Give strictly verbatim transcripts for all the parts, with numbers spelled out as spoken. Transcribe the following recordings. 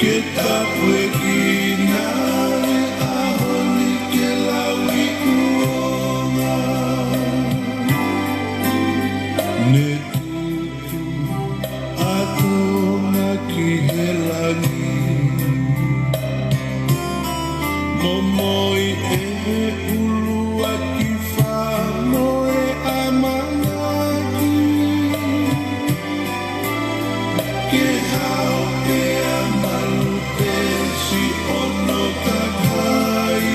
Ke tāpuekina e ʻaho ni ke lauikuonga. Ne tutu ʻa Tonga ki he langi. Momoi ʻe he ʻuluaki fā mo e ʻamanaki. Ke hao pea malu pē siʻono kakai.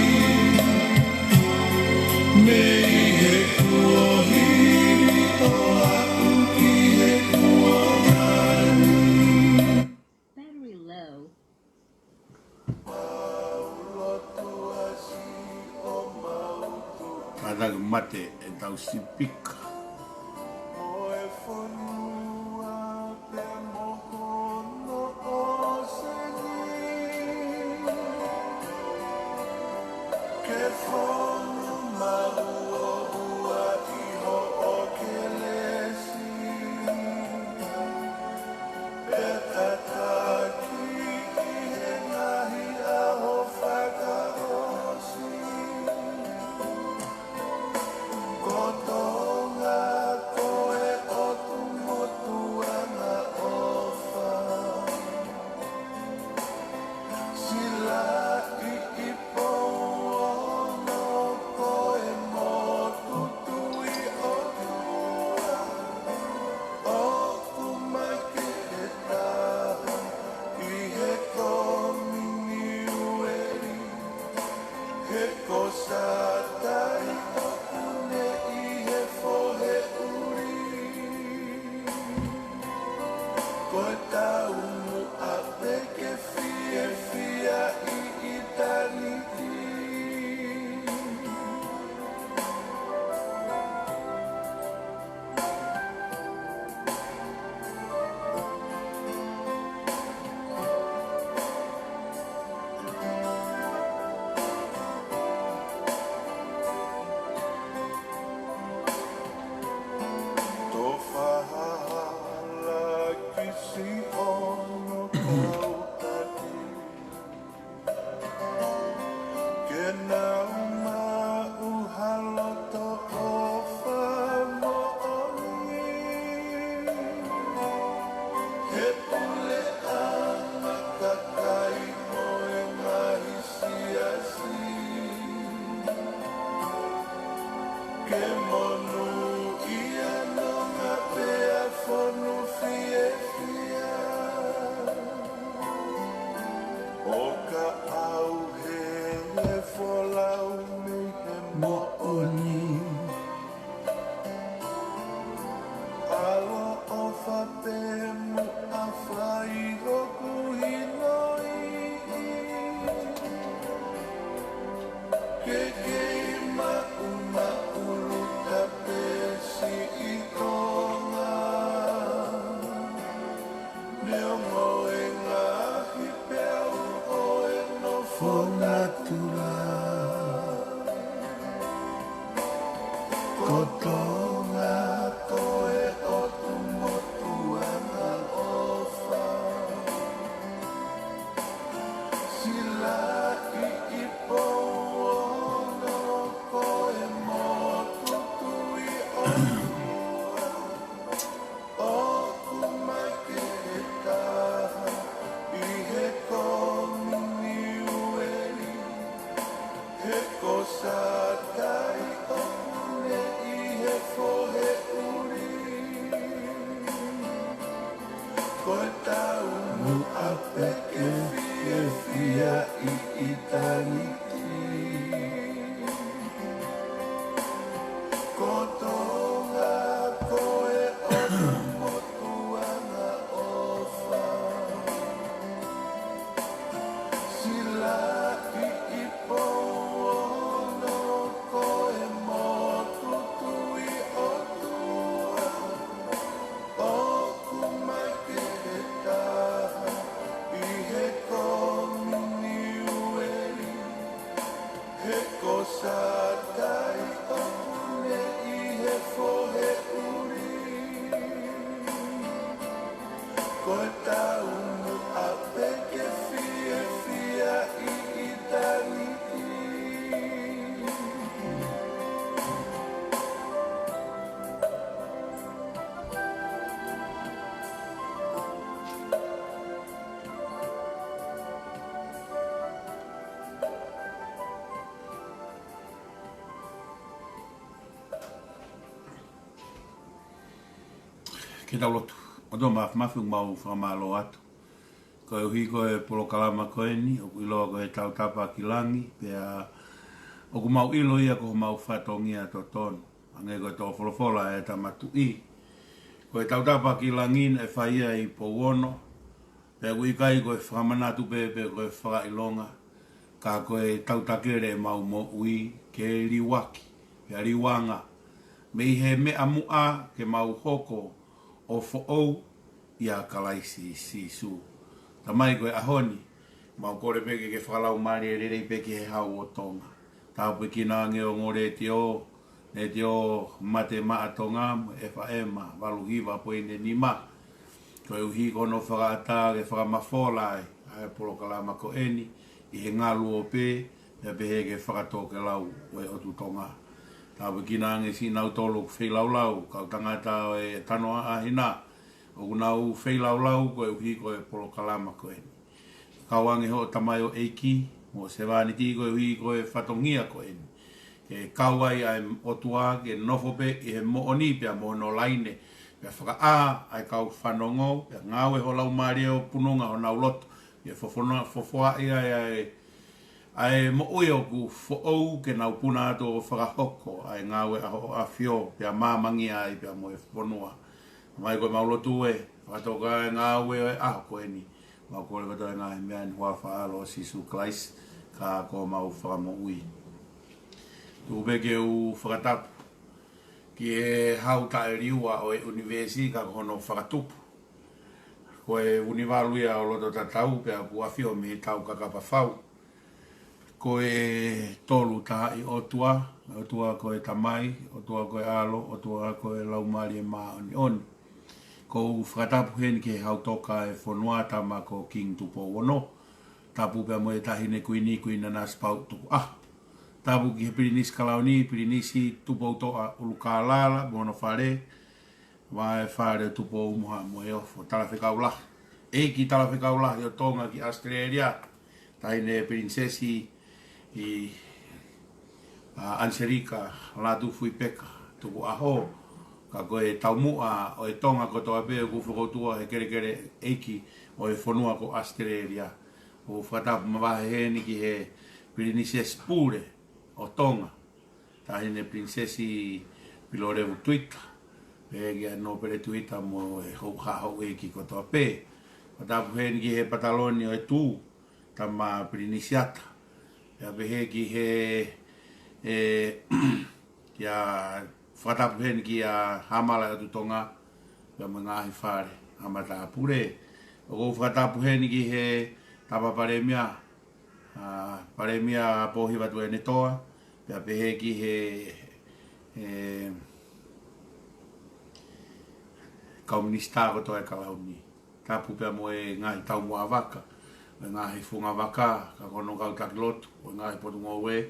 Mei he kuohili ʻo aʻu ki he kuonga ni. Battery low. Kātaki mate ʻetau sipika. Mo e fonua pea mo hono ʻōseni. Ke fonu maʻu ʻo ua ʻi hoʻo kelesi. Pea tataki ʻi he ngaahi ʻaho fakaʻosi. Ko Tonga ko e ʻotu motuʻanga ʻofa. Silaʻi ʻi Pouono ko e motu tui ʻOtua. ʻOku makehe taha ʻi he kominiueli, he ko Satai ʻoku ne ʻi he fohe ʻuli. Ko e taumuʻa pē ke fiefia ʻi ʻitāniti. Tofa hala ki siʻono kau taki. Ke nau maʻu ha loto ʻofa moʻoni. He puleʻanga kakai mo e ngaahi siasi. Ke monūʻia Tonga pea fonu fiefia. ʻO ka ʻauhē he folau mei he moʻoni. ʻAloʻofa pē muʻa fai hoku hinoiʻi. Ke kei maʻumaʻuluta pē siʻi Tonga. Neongo e ngaahi peau ʻo e nofo natula. Ko Tonga ko e ʻotu motuʻanga ʻofa. Silaʻi ʻi Pouono ko e motu tui ʻOtua. ʻOku makehe taha ʻi he kominiueli, he ko Satai ʻoku ne ʻi he fohe ʻuli. Ko e taumuʻa pē ke fiefia ʻi ʻitāniti. Ko Tonga ko e ʻotu motuʻanga ʻofa. Silaʻi ʻi Pouono ko e motu tui ʻOtua. ʻOku makehe taha ʻi he kominiueli, he Ke tau lotu. ʻOtua Māfimafi, ʻoku mau fakamālō atu koeʻuhi ko e polokalama ko eni, ʻoku ʻiloa ko e Tautapa ki Langi, pea ʻoku mau ʻilo ia ko homau fatongia totonu. Hangē ko e tō folofola ʻa e Tama Tuʻi, ko e Tautapa ki Langi naʻe fai ia ʻi Pouono, pea ʻoku ʻikai ko e fakamanatu pē pe ko e fakaʻilonga, ka ko e tautakele ʻemau moʻui ke liuaki, pea liuanga, mei he meʻa muʻa ke mau hoko ʻo foʻou ʻia Kalaisi Sīsū. Tamai, ko e ʻaho ni, mau kole pē ke ke fakalaumālie lelei pē ki he hau ʻo Tonga. Tāpuekina ange ongo letiō, Letiō Mate Maʻa Tonga mo e F M valu hiva poini nima. Koeʻuhi ko hono fakaʻatā ke fakamafola ai ʻa e polokalama ko eni ʻi he ngaluope, pea pehē ki he fakatōkelau ʻo e ʻOtu Tonga. Tāpuekina ange siʻi nautolu ʻoku feilaulau, kau tangata ʻo e tano ʻaʻahina, ʻoku nau feilaulau koeʻuhi ko e polokalama ko eni. Kau ange hoʻo tamaioʻeiki mo e sevāniti koeʻuhi ko e fatongia ko eni, ke kau ai ʻa e ʻOtua ke nofo pē ʻi he moʻoni pea mo hono laine, pea fakaʻā ʻa e kau fanongo, pea ngāue ho Laumālie ʻo pununga honau loto, ke fofonga, fofoaʻi ai ʻa e, ʻa e moʻui ʻoku foʻou, ke nau puna atu ʻo fakahoko ʻa e ngāue ʻa hoʻo ʻAfio, pea māmangia ai pea mo e fonua. Tamai, ko ʻemau lotu ē, fakatoka e ngāue ʻo e ʻaho ko eni. Mau kole kotoa e ngaahi meʻa ni ʻi he huafa ʻo Sīsū Kalaisi, ka ko homau Fakamoʻui. Tuku pē ke u fakatapu ki he hau taʻeliua ʻo e ʻunivēsi, ka ko hono fakatupu. Ko e Vunivalu ia ʻo loto tatau, pea ʻoku ʻafio mei he tau kakapa fau. Ko e Tolu Tahaʻi ʻOtua, ʻOtua ko e Tamai, ʻOtua ko e ʻAlo, ʻOtua ko e Laumālie Māʻoniʻoni. ʻOku ou fakatapu heni ki he hau toka e fonua, Tama ko Kingi Tupou Ono. Tapu pea mo e Taʻahine Kuini, Kuini Nanasipauʻu Tukuʻaho. Tapu ki he Pilinisi Kalauni, Pilinisi Tupoutoʻa ʻUlukālala mo hono fale, mo e fale ʻo Tupou Moha mo e Ofo, Talafekau Lahi, ʻEiki Talafekau Lahi ʻo Tonga ki ʻAositelēlia, Taʻahine Pilinisesi ʻi, ʻa, ʻAniselika Lātūfuipeka Tukuʻaho, ka ko e taumuʻa ʻo e Tonga kotoa pē ʻoku fokoutua he kelekele ʻeiki ʻo e fonua ko ʻAositelēlia. ʻOku ou fakatapu mavahe heni ki he Pilinisesi Pule ʻo Tonga, Taʻahine Pilinisesi Pilolevu Tuita, pehē kia Nōpele Tuita mo e houʻeiki kotoa pē. Fakatapu heni ki he Pataloni ʻo e Tuʻi, Tama Pilinisi Ata. Pea pehē ki he, ē, kia, fakatapu heni kia Hamala ʻo e ʻOtu Tonga, pea mo e ngaahi fale ʻa matāpule. ʻOku ou fakatapu heni ki he Tama Palēmia, ʻa, Palēmia Pōhiva Tuʻiʻonetoa, pea pehē ki he, ē, kau minisitā kotoa e Kalauni. Tapu pea mo e ngaahi taumuʻa vaka, mo e ngaahi funga vaka, ka ko hono kau taki lotu ʻo e ngaahi potungāue,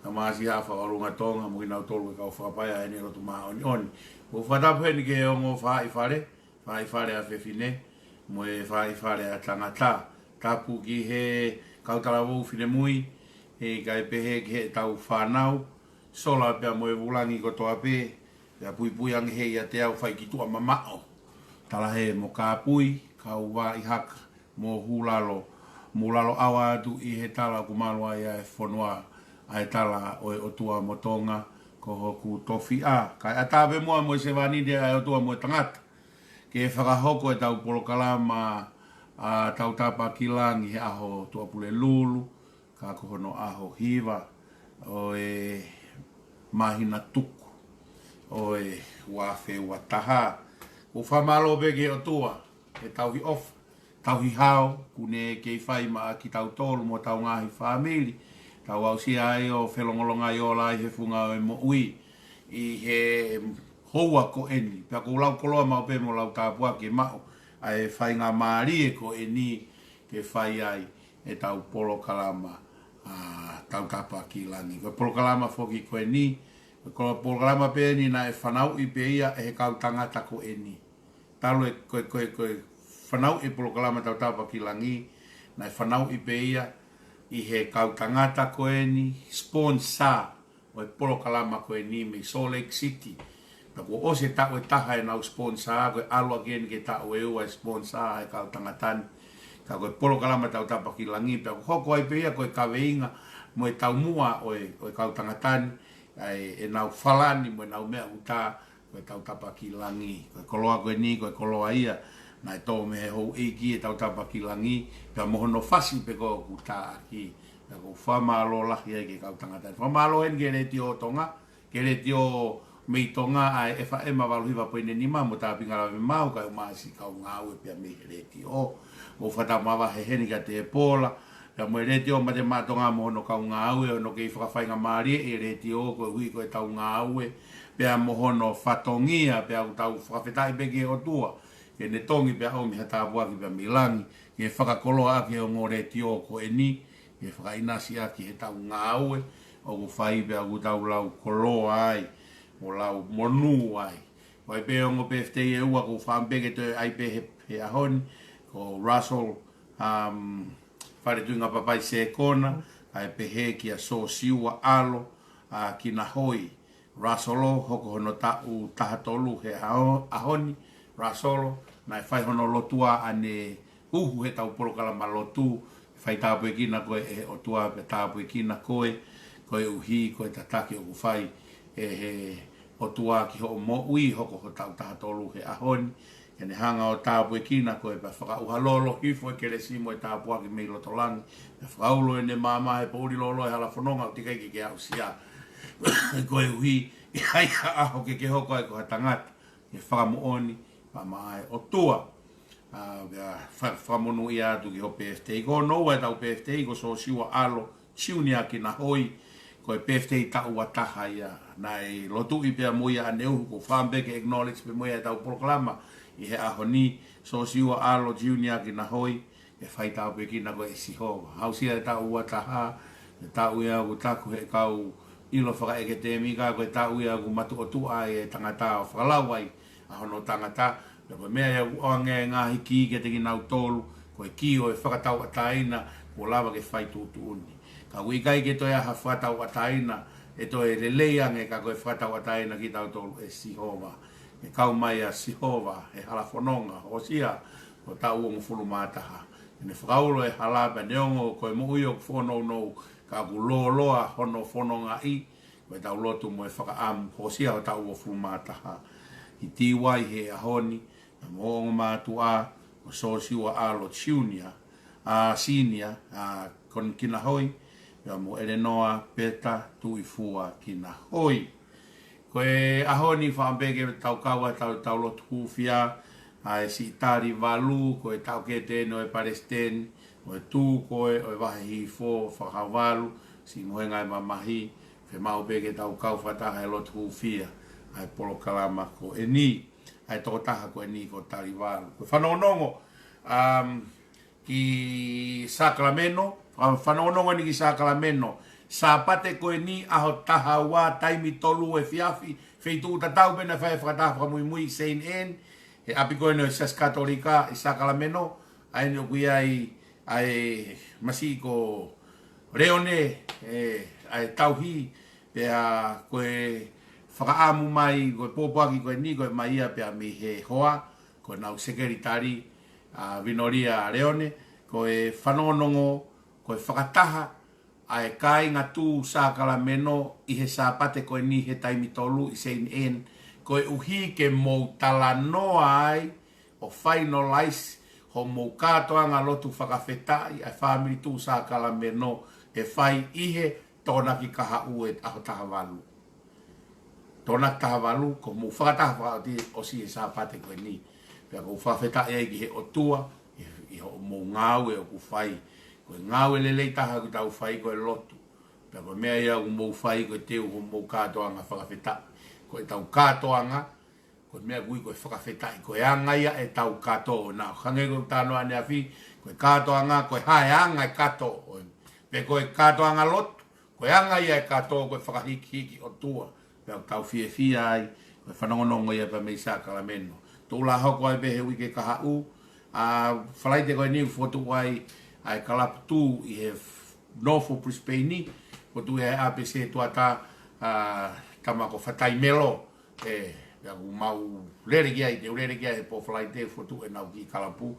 Tamasiʻi Haʻa Fakaʻolunga Tonga, mo kinautolu e kau fakapaea ʻene lotu māʻoniʻoni. ʻOku ou fakatapu heni ki he ongo faʻahi fale, faʻahi fale ʻa fefine, mo e faʻahi fale ʻa tangata. Tapu ki he kau talavou finemui, ē, kae pehē ki heʻetau fānau, sola pea mo e vulangi kotoa pē, pea puipui ange ʻiate au fai ki tuʻa mamaʻo, talahe mo kāpui, kau vaʻi haka, mo hūlalo, mo lalo ʻaua atu ʻi he tala ʻoku malu ai ʻa e fonua, ʻa e tala ʻo e ʻOtua mo Tonga, ko hoku tofiʻa. Kae ʻatā pē muʻa mo e sevāniti ʻa e ʻOtua mo e tangata, ke fakahoko ʻetau polokalama ʻa Tautapa ki Langi he ʻaho Tuʻapulelulu, ka ko hono ʻaho hiva ʻo e māhina tuku ʻo e ua afe ua taha. ʻOku ou fakamālō pē ki he ʻOtua he tauhi ʻofa, tauhi hao, kuo ne kei fai maʻa kitautolu mo hotau ngaahi fāmili, tau aʻusia ai ʻo felongolonga ai ʻo ola ai he funga ʻo e moʻui ʻi he houa ko eni. Pea ʻoku ou lau koloa maʻu pē mo lau tāpuaki ke maʻu ʻa e faingamālie ko eni ke fai ai ʻetau polokalama, ʻa, Tautapa ki Langi. Ko e polokalama foki ko eni, ko e polokalama pē eni naʻe fanauʻi pē ia ʻe he kau tangata ko eni. Talu e, ko e, ko e, ko e fanauʻi e polokalama Tautapa ki Langi, naʻe fanauʻi pē ia ʻi he kau tangata ko eni, sponsor ʻo e polokalama ko eni mei Salt Lake City, Pea kuo ʻosi e taʻu ʻe taha ʻenau sponsor, ko e ʻalu ʻaki eni ki he taʻu ʻe ua e sponsor ʻa e kau tangata ni. Ka ko e polokalama Tautapa ki Langi, pea kuo hoko ai pē ia ko e kaveinga mo e taumuʻa ʻo e, ʻo e kau tangata ni, ʻa e, ʻenau falani mo ʻenau meʻa ʻoku tā, ko e Tautapa ki Langi. Ko e koloa ko eni, ko e koloa ia naʻe tō mei he houʻeiki e Tautapa ki Langi, pea mo hono fasi pē ko ē ʻoku tā ʻaki. Pea ʻoku ou fakamālō lahi ai ki he kau tangata ni. Fakamālō eni ki he Letiō Tonga, ki he Letiō mei Tonga ʻa e F M valu hiva poini nima mo Tāpinga Lave Maʻu, kae ʻumaʻā siʻi kau ngāue pea mei he Letiō. ʻOku ou fakatapu mavahe heni kia Tepola, pea mo e Letiō Mate Maʻa Tonga mo hono kau ngāue, hono kei fakafaingamālieʻi e Letiō koeʻuhi ko ʻetau ngāue, pea mo hono fatongia, pea ʻoku tau fakafetaʻi pē ki he ʻOtua ke ne tongi pea ʻomi ha tāpuaki pea mei langi ke fakakoloa ʻaki e ongo Letiō ko eni, ke fakaʻinasi ʻaki heʻetau ngāue ʻoku fai pea ʻoku tau lau koloa ai, mo lau monū ai. Ko e pē ongo birthday ʻe ua ʻoku ou fakaʻamu pē ke toe ʻai pē he, he ʻaho ni, ko Russell, um, Faletuingapapai Sekona, kae pehē kia Sosiua ʻAlo, ʻa Kinahoi. Rasolo, hoko hono taʻu taha tolu he ʻaho, ʻaho ni, Rasolo, naʻe fai hono lotua ʻaneuhu heʻetau polokalama lotu, fai tāpuekina koe ʻe he ʻOtua, pea tāpuekina koe, koeʻuhi ko e tataki ʻoku fai ʻe he ʻOtua ki hoʻo moʻui, hoko ho taʻu taha tolu he ʻaho ni, ke ne hanga ʻo tāpuekina koe pea fakaʻuha lolo hifo e kelesi mo e tāpuaki mei loto langi, pea fakaulo ʻene maama he poʻuli lolo e hala fononga ʻoku teʻeki ai ke ke aʻusia. Koeʻuhi, ʻi ai ha ʻaho ke ke hoko ai ko ha tangata, ke fakamoʻoni, maama ʻa e ʻOtua. ʻA, pea fa-, fakamonūʻia atu ki ho birthday. Ko hono ua ʻetau birthday, ko Sosiua ʻAlo, Junior Kinahoi, ko e birthday taʻu ua taha ia. Naʻe lotuʻi pea mo ia ʻaneuhu, ʻoku ou fakaʻamu pē ke acknowledge pē mo ia ʻetau polokalama ʻi he ʻaho ni, Sosiua ʻAlo Junior Kinahoi, ke fai tāpuekina koe ʻe Sihova. Aʻusia e taʻu ua taha, e taʻu ia ʻoku taku he kau ʻilo fakaʻeketēmika, ko e taʻu ia ʻoku matuʻotuʻa ai e tangata ʻo fakalau ai ʻa hono tangata, pea ko e meʻa ia ʻoku ʻoange e ngaahi kī kiate kinautolu, ko e kī ʻo e fakatauʻatāina, kuo lava ke fai tuʻutuʻuni. Ka ʻoku ʻikai ke toe ʻi ai ha fakatauʻatāina ʻe toe lelei ange ka ko e fakatauʻatāina kitautolu ʻe Sihova. Ke kau mai ʻa Sihova he hala fononga, Hōsea, ko e taʻu hongofulu mā taha. Ke ne fakaulo e hala pea neongo ko e moʻui ʻoku fonounou, ka ʻoku lōloa hono fonongaʻi, ko ʻetau lotu mo e fakaʻamu, Hōsea ʻo taʻu hongofulu mā taha. ʻI Tīvai he ʻaho ni, pea mo ongo mātuʻa, ko Sosiua ʻAlo Junior, ʻa Senior, ʻa Kon Kinahoi, pea mo ʻElenoa Peta Tuʻifua Kinahoi. Ko e ʻaho ni fakaʻamu pē ke tau kau ai ʻetau, tau lotu hūfia, ʻa e siʻi tali valu, ko e taʻokete eni ʻo e palesiteni, ʻo e tū ko ē ʻo e Vahe Hihifo Fakahauvalu, siʻi mohenga e mamahi, fiemaʻu pē ke tau kau fakataha he lotu hūfia, ʻa e polokalama ko eni, ʻa e tokotaha ko eni ko Talivalu. Ko e fanongonongo, um, ki Sākalameno, fa-, fanongonongo eni ki Sākalameno, Sāpate ko eni ʻaho taha ua taimi tolu efiafi, feituʻu tatau pē naʻe fai e fakataha fakamuimui ʻi Saint Anne, he ʻapi ko eni ʻo e Siasi Katolika ʻi Sākalameno, ʻa eni ʻoku ʻi ai ʻa e masiʻi ko Leone, ʻe, ʻa e tauhi, pea ko e fakaʻamu mai, ko e pōpoaki ko eni, ko e mai ia pea mei he hoa, ko ʻenau sekelitali, ʻa Vinolia Leone, ko e fanongonongo, ko e fakataha, ʻa e kāinga tū Sākalameno ʻi he Sāpate ko eni he taimi tolu ʻi Saint Anne, koeʻuhi ke mou talanoa ai ʻo finalize hoʻomou kātoanga lotu fakafetaʻi ʻa e fāmili tū Sākalameno ʻe fai ʻi he Tokonaki kahaʻu e ʻaho taha valu. Tokonaki taha valu, ko hoʻomou fakataha fakaʻosi ʻosi e Sāpate ko eni. Pea ʻoku ou fakafetaʻi ai ki he ʻOtua, ʻi, ʻi hoʻomou ngāue ʻoku fai. Ko e ngāue lelei taha ʻoku tau fai ko e lotu. Pea ko e meʻa ia ʻoku mou fai ko e teu hoʻomou kātoanga fakafetaʻi. Ko ʻetau kātoanga, ko e meʻa ʻoku ui ko e fakafetaʻi, ko e anga ia ʻetau kato. Naʻa hangē ko e talanoa ʻaneafi, ko e kātoanga, ko e hā e anga e kato. Pe ko e kātoanga lotu, ko e anga ia e kato, ko e fakahikihiki ʻOtua. Pea ʻoku tau fiefia ai, ko e fanongonongo ia pea mei Sākalameno. Tuʻulā hoko ai pē he uike kahaʻu, ʻa Falaite ko eni fotu ai, ʻa e kalapu tū ʻi he f-, nofo Brisbane, fotu ʻi he ʻapese tuata, ʻa Tamako Fatai Melo, ʻe, Pea ʻoku mau lele ki ai, te u lele ki ai he pō Falaite, fotu ʻenau kiʻi kalapu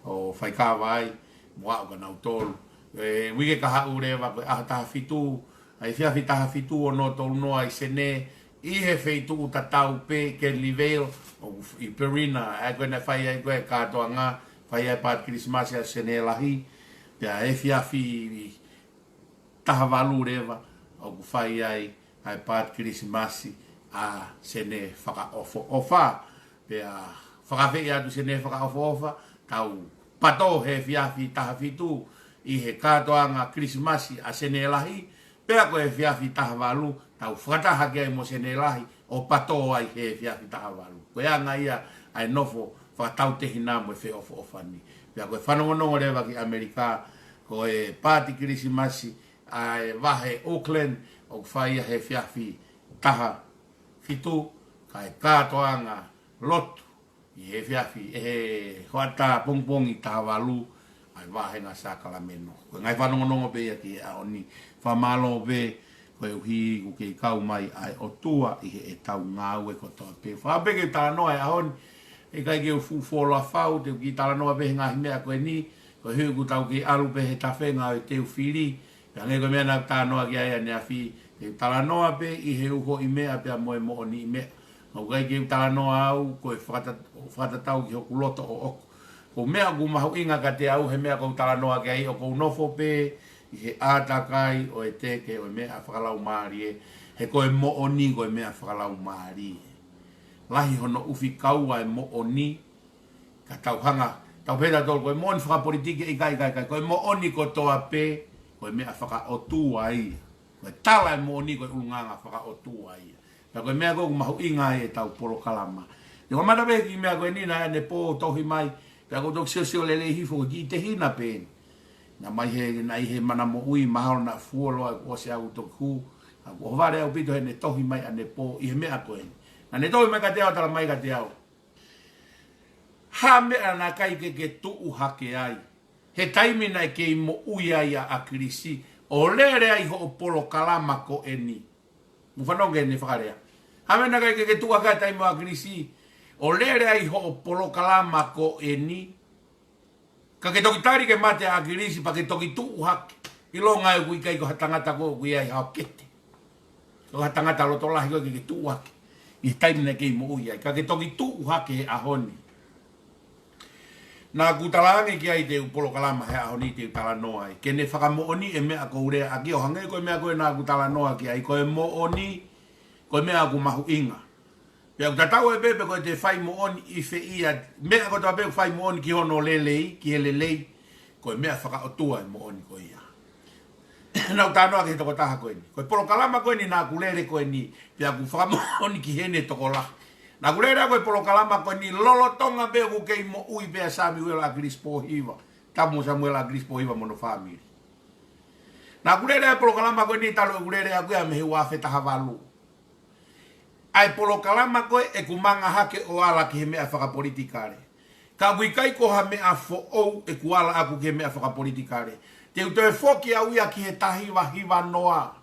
ʻo faikava ai, mo aʻu kia nautolu. ʻE, uike kahaʻu leva ko e ʻaho taha fitu, ʻa e efiafi taha fitu ʻo nō tolu noa ʻi Senē, ʻi he feituʻu tatau pē Kennelly Vale, ʻoku f-, ʻi Purina, ʻa ia ko ē naʻe fai ai ko ē kātoanga, fai ai paati Kilisimasi ʻa Senē Lahi, pea efiafi taha valu leva, ʻoku fai ai ʻa e paati Kilisimasi ʻa Senē Fakaʻofoʻofa. Pea fakaafeʻi atu Senē Fakaʻofoʻofa, tau pato he efiafi taha fitu ʻi he kātoanga Kilisimasi ʻa Senē Lahi, pea ko e efiafi taha valu, tau fakataha ki ai mo Senē Lahi, ʻo pato ai he efiafi taha valu. Ko e anga ia ʻa e nofo fakatautehina mo e feʻofoʻofani. Pea ko e fanongonongo leva ki ʻAmelika, ko e paati Kilisimasi ʻa e vahe Auckland, ʻoku fai ia he efiafi taha fitu, kae kātoanga lotu ʻi he efiafi, ʻi he hoʻatā pongipongi taha valu, ʻa e vāhenga sākalamēniti. Ko e ngaahi fanongonongo pē ia ki he ʻaho ni. Fakamālō pē, koeʻuhi kuo kei kau mai ʻa e ʻOtua ʻi heʻetau ngāue kotoa pē. Fakaʻamu pē ke u talanoa he ʻaho ni, ʻikai ke u fuʻu fuoloa fau, te u kiʻi talanoa pē he ngaahi meʻa ko eni, koeʻuhi kuo tau kei ʻalu pē he tafenga ʻo e teu fili, pea hangē ko e meʻa naʻa ku talanoa ki ai ʻaneafi, te u talanoa pē ʻi he uhoʻi meʻa pea mo e moʻoniʻi meʻa. ʻOku ʻikai ke u talanoa au, ko e fakata-, fakatatau ki hoku loto ʻoʻoku. Ko e meʻa ʻoku mahuʻinga kiate au, he meʻa ʻoku ou talanoa ki ai, ʻoku ou nofo pē ʻi he ʻātakai ʻo e teke ʻo e meʻa fakalaumālie, he ko e moʻoni ko e meʻa fakalaumālie. Lahi hono ʻufi kaua e moʻoni, ka tau hanga, tau pehē tautolu, ko e moʻoni fakapolitiki, ʻikai, ʻikai, ʻikai, ko e moʻoni kotoa pē, ko e meʻa fakaʻotua ia. Ko e tala e moʻoni ko e ʻulungaanga fakaʻotua ia. Pea ko e meʻa ko ē ʻoku mahuʻinga ai ʻetau polokalama. Te u kamata pē he kiʻi meʻa ko eni naʻe ʻanepō tohi mai, pea ʻoku ou toki siosio lelei hifo ki he kiʻi tehina pē eni. Naʻe ʻomai he, naʻe ʻi he mana moʻui, mahalo naʻe fuoloa kuo ʻosi au toki hū, ka kuo ʻohovale ʻaupito heʻene tohi mai ʻanepō ʻi he meʻa ko eni. Naʻa ne tohi mai kiate au, tala mai kiate au, ha meʻa naʻe ʻikai ke ke tuʻu hake ai he taimi naʻe kei moʻui ai ʻa ʻAkilisi, ʻo lele ai hoʻo polokalama ko eni. Mou fanongo ki heʻene fakalea. Ha meʻa naʻe ʻikai ke ke tuʻu hake ai he taimi ʻo ʻAkilisi, ʻo lele ai hoʻo polokalama ko eni. Ka ke toki tali ke mate ʻa ʻAkilisi, pea ke toki tuʻu hake. ʻIlonga ʻoku ʻikai ko ha tangata koe ʻoku ʻi ai hao kete. Ko ha tangata loto lahi koe ke ke tuʻu hake ʻi he taimi naʻe kei moʻui ai. Ka ke toki tuʻu hake he ʻaho ni. Naʻa ku talaange ki ai te u polokalama he ʻaho ni te u talanoa ai. Ke ne fakamoʻoniʻi e meʻa ʻoku ou lea ʻaki ʻo hangē ko e meʻa ko ē naʻa ku talanoa ki ai. Ko e moʻoni, ko e meʻa ʻoku mahuʻinga. Pea ʻoku tatau ai pē pe ko e te fai moʻoni ʻi fē ia, meʻa kotoa pē ʻoku fai moʻoni ki hono lelei, ki he lelei, ko e meʻa fakaʻotua e moʻoni ko ia. Naʻa ku talanoa ki he tokotaha ko eni. Ko e polokalama ko eni naʻa ku lele ko eni, pea ʻoku fakamoʻoni ki heʻene tokolahi. Naʻa ku lele ko e polokalama ko eni lolotonga pē ʻoku kei moʻui pē ʻa Samiuela ʻAkilisi Pōhiva, Tapu mo Samiuela ʻAkilisi Pōhiva mo hono fāmili. Naʻa ku lele e polokalama ko eni talu ʻeku lele ʻaʻaku ia mei he ua afe taha valu. ʻA e polokalama ko ē ʻeku manga hake ʻo ala ki he meʻa fakapolitikale. Ka ʻoku ʻikai ko ha meʻa foʻou ʻeku ala ʻaʻaku ki he meʻa fakapolitikale. Te u toe foki au ia ki he taha hiva hiva noa.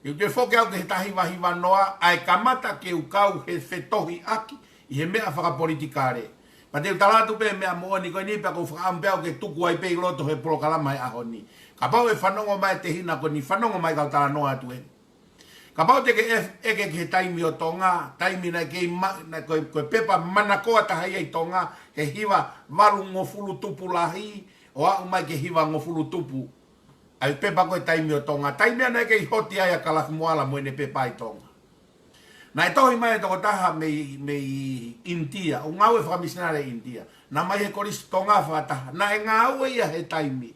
Te u toe foki au ki he taha hiva hiva noa, ʻa e kamata ke u kau he fetohiʻaki ʻi he meʻa fakapolitikale. Pea te u tala atu pē meʻa moʻoni ko eni pea ʻoku ou fakaʻamu pē au ke tuku ai pē ʻi loto he polokalama he ʻaho ni. Kapau ʻe fanongo mai e tehina ko eni, fanongo mai kau talanoa atu ē. Kapau te ke ʻe-, ʻeke ki he taimi ʻo Tonga, taimi naʻe kei ma-, naʻe ko e, ko e pepa manakoa taha ia ʻi Tonga, he hiva valungofulu tupu lahi, ʻo aʻu mai ki he hiva ngofulu tupu. ʻA e pepa ko e taimi ʻo Tonga, taimi ia naʻe kei hoti ai ʻa Kalafi Moala mo ʻene pepa ʻi Tonga. Naʻe tohi mai e tokotaha mei, mei ʻInitia, ʻo ngāue fakamisinale ʻi ʻInitia. Naʻe ʻomai he Kolisi Tonga fakataha, naʻe ngāue ia he taimi.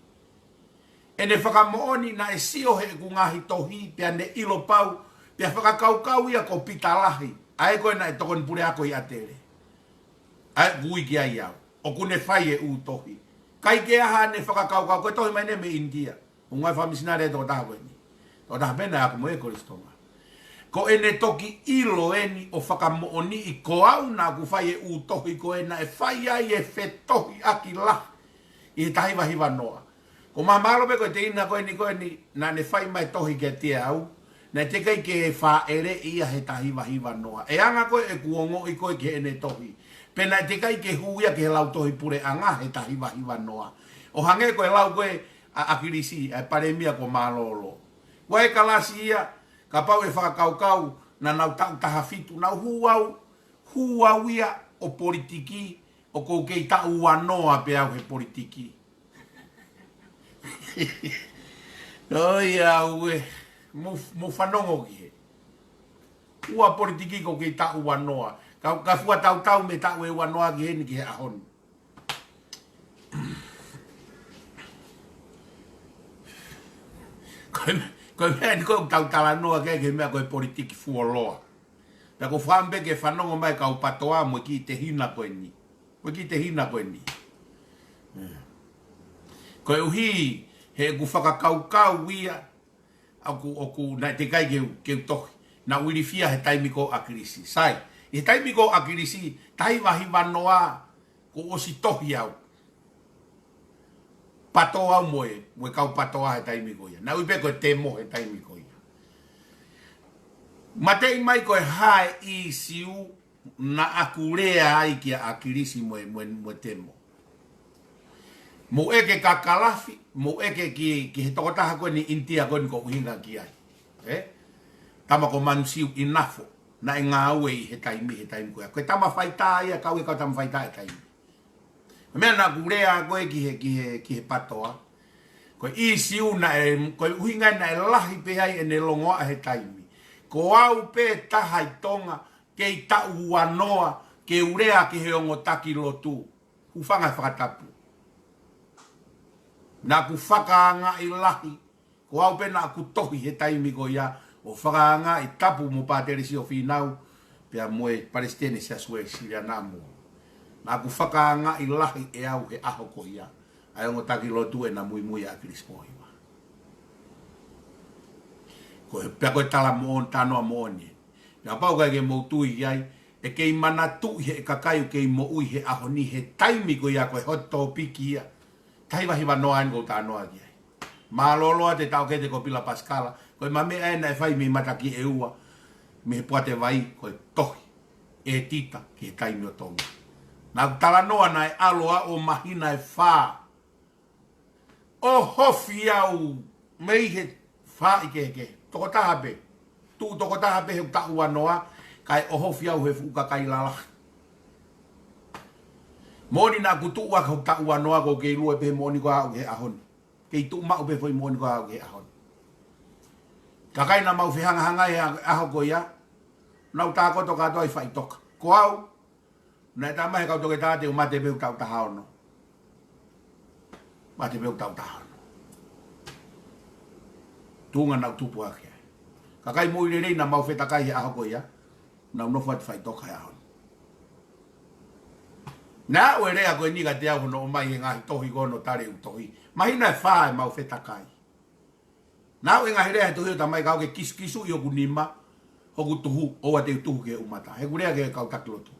ʻEne fakamoʻoni naʻe sio heʻeku ngaahi tohi, pea ne ʻilo pau, pea fakakaukau ia ko Pita Lahi. ʻA ē ko ē naʻe tokoni puleako ʻi ʻAtele. ʻA ē ʻoku ui ki ai au. ʻOku ne fai e ʻū tohi. ʻIkai ke ʻi ai haʻane fakakaukau, ko e tohi mai eni mei ʻInitia. ʻO ngāue fakamisinale e tokotaha ko eni. Tokotaha pē naʻe ako mo e Kolisi Tonga. Ko ʻene toki ʻilo eni ʻo fakamoʻoniʻi ko au naʻa ku fai e ʻū tohi ko ē naʻe fai ai e fetohiʻaki lahi ʻi he taha hiva hiva noa. Ko e mahalo pē ko e teina ko eni ko eni naʻa ne fai mai tohi kiate au, Naʻe teʻeki ai ke fāʻeleʻi ia he taha hiva hiva noa. ʻE anga ko ē ʻeku ongoʻi ko ē ki heʻene tohi, pea naʻe teʻeki ai ke hū ia ki he lautohi puleʻanga he taha hiva hiva noa. ʻO hangē ko e lau ko ē ʻa ʻAkilisi, ʻa e palēmia ko Mālōlō. Ko e kalasi ia, kapau ʻe fakakaukau, naʻa nau taʻu taha fitu, naʻa nau hū au, hū au ia ʻo politiki, ʻoku ou kei taʻu ua noa pē au he politiki. ʻOiauē, mou, mou fanongo ki he. Ua politiki ʻoku ou kei taʻu ua noa. Ka, ka fua tautau mei he taʻu ʻe ua noa ki heni ki he ʻaho ni. Ko e, ko e meʻa ni ko ē ʻoku tau talanoa ki ai, ki he meʻa ko e politiki fuoloa. Pea ko e fakaʻamu pē ke fanongo mai kau PATOA mo e kiʻi tehina ko eni. Ko e kiʻi tehina ko eni. ʻE. Koeʻuhi, he ʻeku fakakaukau ia, ʻoku, ʻoku naʻe teʻeki ai ke u, ke u tohi. Naʻa ku ilifia he taimi ko ē ʻo ʻAkilisi. Sai, ʻi he taimi ko ē ʻo ʻAkilisi, taha hiva hiva noa, kuo u ʻosi tohi au. PATOA au mo e, mo e kau PATOA he taimi ko ia. Naʻe ui pē ko e temo he taimi ko ia. Mateʻi mai ko e hā e ʻīsiu naʻa ku lea ai kia ʻAkilisi mo e, mo e, mo e temo. Mou ʻeke kia Kalafi, mou ʻeke ki, ki he tokotaha ko eni ʻInitia ko eni ʻoku ou ʻuhinga ki ai. ʻE? Tama ko Mansiu Inafo, naʻe ngāue ʻi he taimi, he taimi ko ia. Ko e tama faitā ia, kau he kau tama faitā he taimi. Meʻa naʻa ku lea ko ē ki he, ki he, ki he PATOA. Ko e ʻīsiu naʻe, ko e ʻuhinga naʻe lahi pē ai ʻene longoaʻa he taimi. Ko au pē taha ʻi Tonga, kei taʻu ua noa, ke u lea ki he ongo taki lotu. Hūfanga he fakatapu. Naʻa ku fakaangaʻi lahi, ko au pē naʻa ku tohi he taimi ko ia, ʻo fakaangaʻi tapu mo Pātele Siofīnau, pea mo e Palesiteni Siaosi Uēsiliana mo. Naʻa ku fakaangaʻi lahi ʻe au he ʻaho ko ia, ʻa e ongo taki lotu ʻena muimui ʻa ʻAkilisi Pōhiva. Ko e, pea ko e tala moʻoni, talanoa moʻoni. Pea kapau ʻoku ʻikai ke mou tui ki ai, ʻe kei manatuʻi he kakai ʻoku kei moʻui he ʻaho ni he taimi ko ia ko e hot topic ia. Taha hiva hiva noa eni ʻoku ou talanoa ki ai. Mālōlō atu e taʻokete ko Pila Pasikala, ko e meʻa eni naʻe fai mei Matakiʻeua, mei he Poate Vai, ko e tohi ʻētita ki he Taimi ʻo Tonga. Naʻa ku talanoa naʻe ʻalu ʻo māhina ʻe fā. ʻOhofi au mei he faʻahi kehekehe. Tokotaha pē. Tuʻu tokotaha pē he taʻu ua noa, kae ʻohofi au he fuʻu kakai lalahi. Moʻoni naʻa ku tuʻu ʻaki he taʻu ua noa ʻoku ou kei lue pē he moʻoni ko ia ʻoku ʻi he ʻaho ni. Kei tuʻu maʻu pē foʻi moʻoni ko ia ʻoku ʻi he ʻaho ni. Kakai naʻa mau fehangahangai he ʻaho ko ia, nau tākoto kātoa ʻi faʻitoka. Ko au, naʻe talamai he kau toketā te u mate pē ʻeku taʻu taha ono. Mate pē ʻeku taʻu taha ono. Tuʻunga naʻa ku tupu ʻaki ai. Kakai moʻui lelei naʻa mau fetakai he ʻaho ko ia, naʻa nau nofo atu ʻi faʻitoka he ʻaho ni. Naʻe ʻi ai e lea ko eni kiate au hono ʻomai he ngaahi tohi ko hono tali ʻeku tohi. Māhina ʻe fā ʻemau fetakai. Naʻe ʻi ai e ngaahi lea he tohi ʻo talamai ka u ke kisukisuʻi hoku nima, hoku tuhu, ʻoua te u tuhu ki he ʻumata. He ʻeku lea ki he kau taki lotu.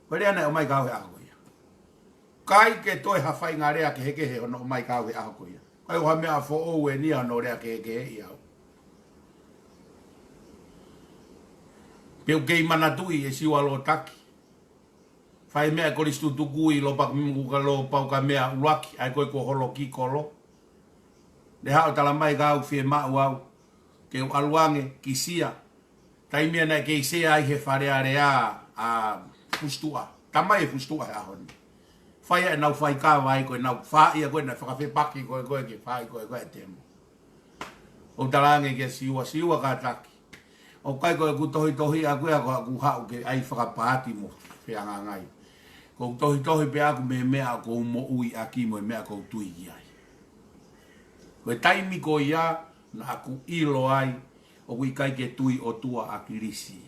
Ko e lea naʻe ʻomai kia au he ʻaho ko ia. ʻIkai ke toe ha faʻahinga lea kehekehe hono ʻomai kia au he ʻaho ko ia. ʻIkai ko ha meʻa foʻou eni ia hono lea kehekeheʻi au. Pea u kei manatuʻi ʻe Siua Lōtaki. Fai meʻa ʻe Kolisi Tutuku ʻi Lopakumuka, Lopaukamea ʻuluaki, ʻa ia ko ē kuo holoki kolo. Naʻe haʻu ʻo talamai kia au, fiemaʻu au ke u ʻalu ange ki Sia. Taimi ia naʻe kei sea ai he Fale Alea ʻa Fusituʻa. Tamai ʻe Fusituʻa he ʻaho ni. Fai ʻenau faikava ai ko ʻenau faʻahi ko ē naʻe fakafepaki ko ē ko ē ke fai ko ē ko ē e temo. ʻO talaange kia Siua, Siua kātaki. ʻOku ʻikai ko ʻeku tohitohi ʻaʻaku ia ko ʻeku haʻu ke ʻai fakapaati mo fehangahangai. Ko ʻeku tohitohi pē ʻaʻaku mei he meʻa ʻoku ou moʻui ʻaki mo e meʻa ʻoku ou tui ki ai. Ko e taimi ko ia naʻa ku ʻilo ai ʻoku ʻikai ke tui ʻOtua ʻa ʻAkilisi.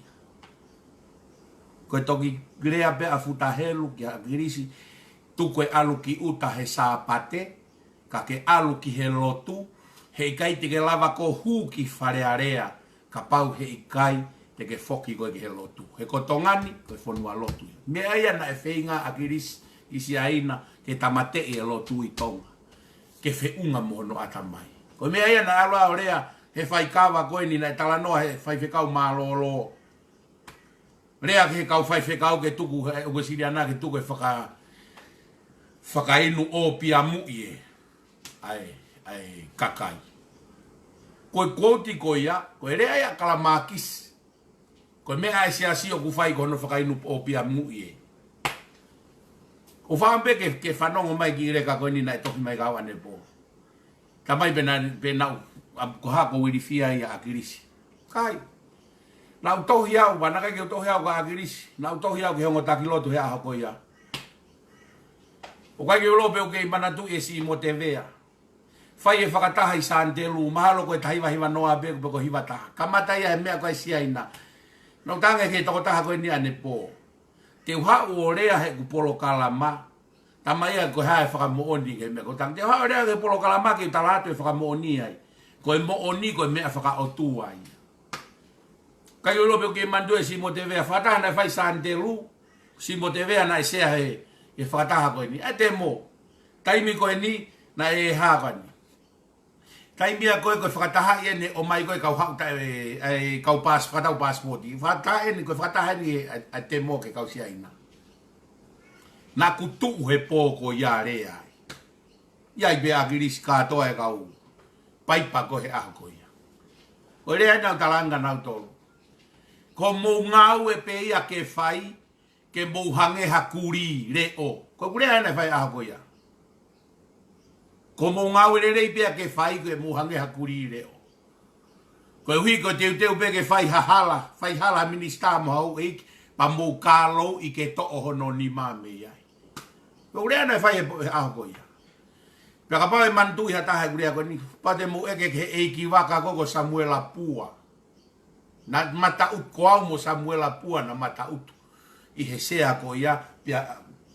Ko e toki lea pē ʻa Futa Helu kia ʻAkilisi, tuku e ʻalu ki ʻuta he Sāpate, ka ke ʻalu ki he lotu, heʻikai te ke lava ʻo hū ki Fale Alea, kapau heʻikai te ke foki koe ki he lotu. He ko Tonga ni, ko e fonua lotu ia. Meʻa ia naʻe feinga ʻa ʻAkilisi ʻi Siaina ke tāmateʻi e lotu ʻi Tonga. Ke feʻunga mo hono ʻatamai. Ko e meʻa ia naʻe ʻalu ʻo lea he faikava ko eni naʻe talanoa he faifekau mālōlō. Lea ki he kau faifekau ke tuku, he ʻUēsiliana ke tuku e faka-, fakainu ʻōpiamu ʻi he, ʻa e, ʻa e kakai. Ko e quote ko ia, ko e lea ia ʻa Kalamakisi. Ko e meʻa ʻa e siasi ʻoku fai ko hono fakainu ʻōpiamu ʻi he. ʻOku ou fakaʻamu pē ke, ke fanongo mai ki he leka ko eni naʻe toki mai kia au ʻanepō. Tamai pē naʻa, pē naʻa, ʻa, ko e hā ʻoku ou ilifia ai ʻa ʻAkilisi. ʻIkai. Naʻa ku tohi au, pea naʻe ʻikai ke u tohi au kia ʻAkilisi. Naʻa ku tohi au ki he ongo taki lotu he ʻaho ko ia. ʻOku ʻikai ke u ʻilo pe ʻoku kei manatuʻi ʻe Simo Tevea. Fai e fakataha ʻi Sānitelū, mahalo ko e taha hiva hiva noa pē pe ko e hiva taha. Kamata ia he meʻa ko ē ʻa Siaina. Naʻa ku talaange ki he tokotaha ko eni ʻanepō. Te u haʻu ʻo lea heʻeku polokalama. Tamai ia ko e hā e fakamoʻoni ki he meʻa ko ē. Te u haʻu ʻo lea ki he polokalama ke u tala atu e fakamoʻoni ai. Ko e moʻoni ko e meʻa fakaʻotua ia. ʻIkai ke u ʻilo pe ʻoku kei manatuʻi ʻe Simo Tevea fakataha naʻe fai Sānitelū. Simo Tevea naʻe sea he, he fakataha ko eni. ʻE te mo. Taimi ko eni, naʻe hā ko eni. Taimi ia ko ē ko e fakataha ia ne ʻomai ko ē kau haʻu taʻe, ʻa e kau paasi, fakatau paasipooti. Fakataha eni ko e fakataha eni ʻa, ʻa Temo ki he kau Siaina. Naʻa ku tuʻu he pō ko ia ʻo lea ai. ʻI ai pē ʻa ʻAkilisi kātoa e kau paipa ko ē he ʻaho ko ia. Ko e lea naʻa ku talaange kia nautolu. Ko hoʻomou ngāue pē ia ke fai, ke mou hangē ha kulī leʻo. Ko e kulī ena ʻe fai ʻaho ko ia. Ko hoʻomou ngāue lelei pē ia ke fai ke mou hangē ha kulī leʻo. Koeʻuhi ko e teuteu pē ke fai ha hala, fai hala minisitā mo ha houʻeiki, pea mou kālou ʻi ke toʻo hono nima mei ai. Ko e kulī ena ʻe fai he, he ʻaho ko ia. Pea kapau ʻe manatuʻi ha taha e kulī ko eni, pea te mou ʻeke ki he ʻeikivaka ko ē ko Samuela Pua. Naʻa ma taʻutu ko au mo Samuela Pua naʻa ma taʻutu ʻi he sea ko ia, pea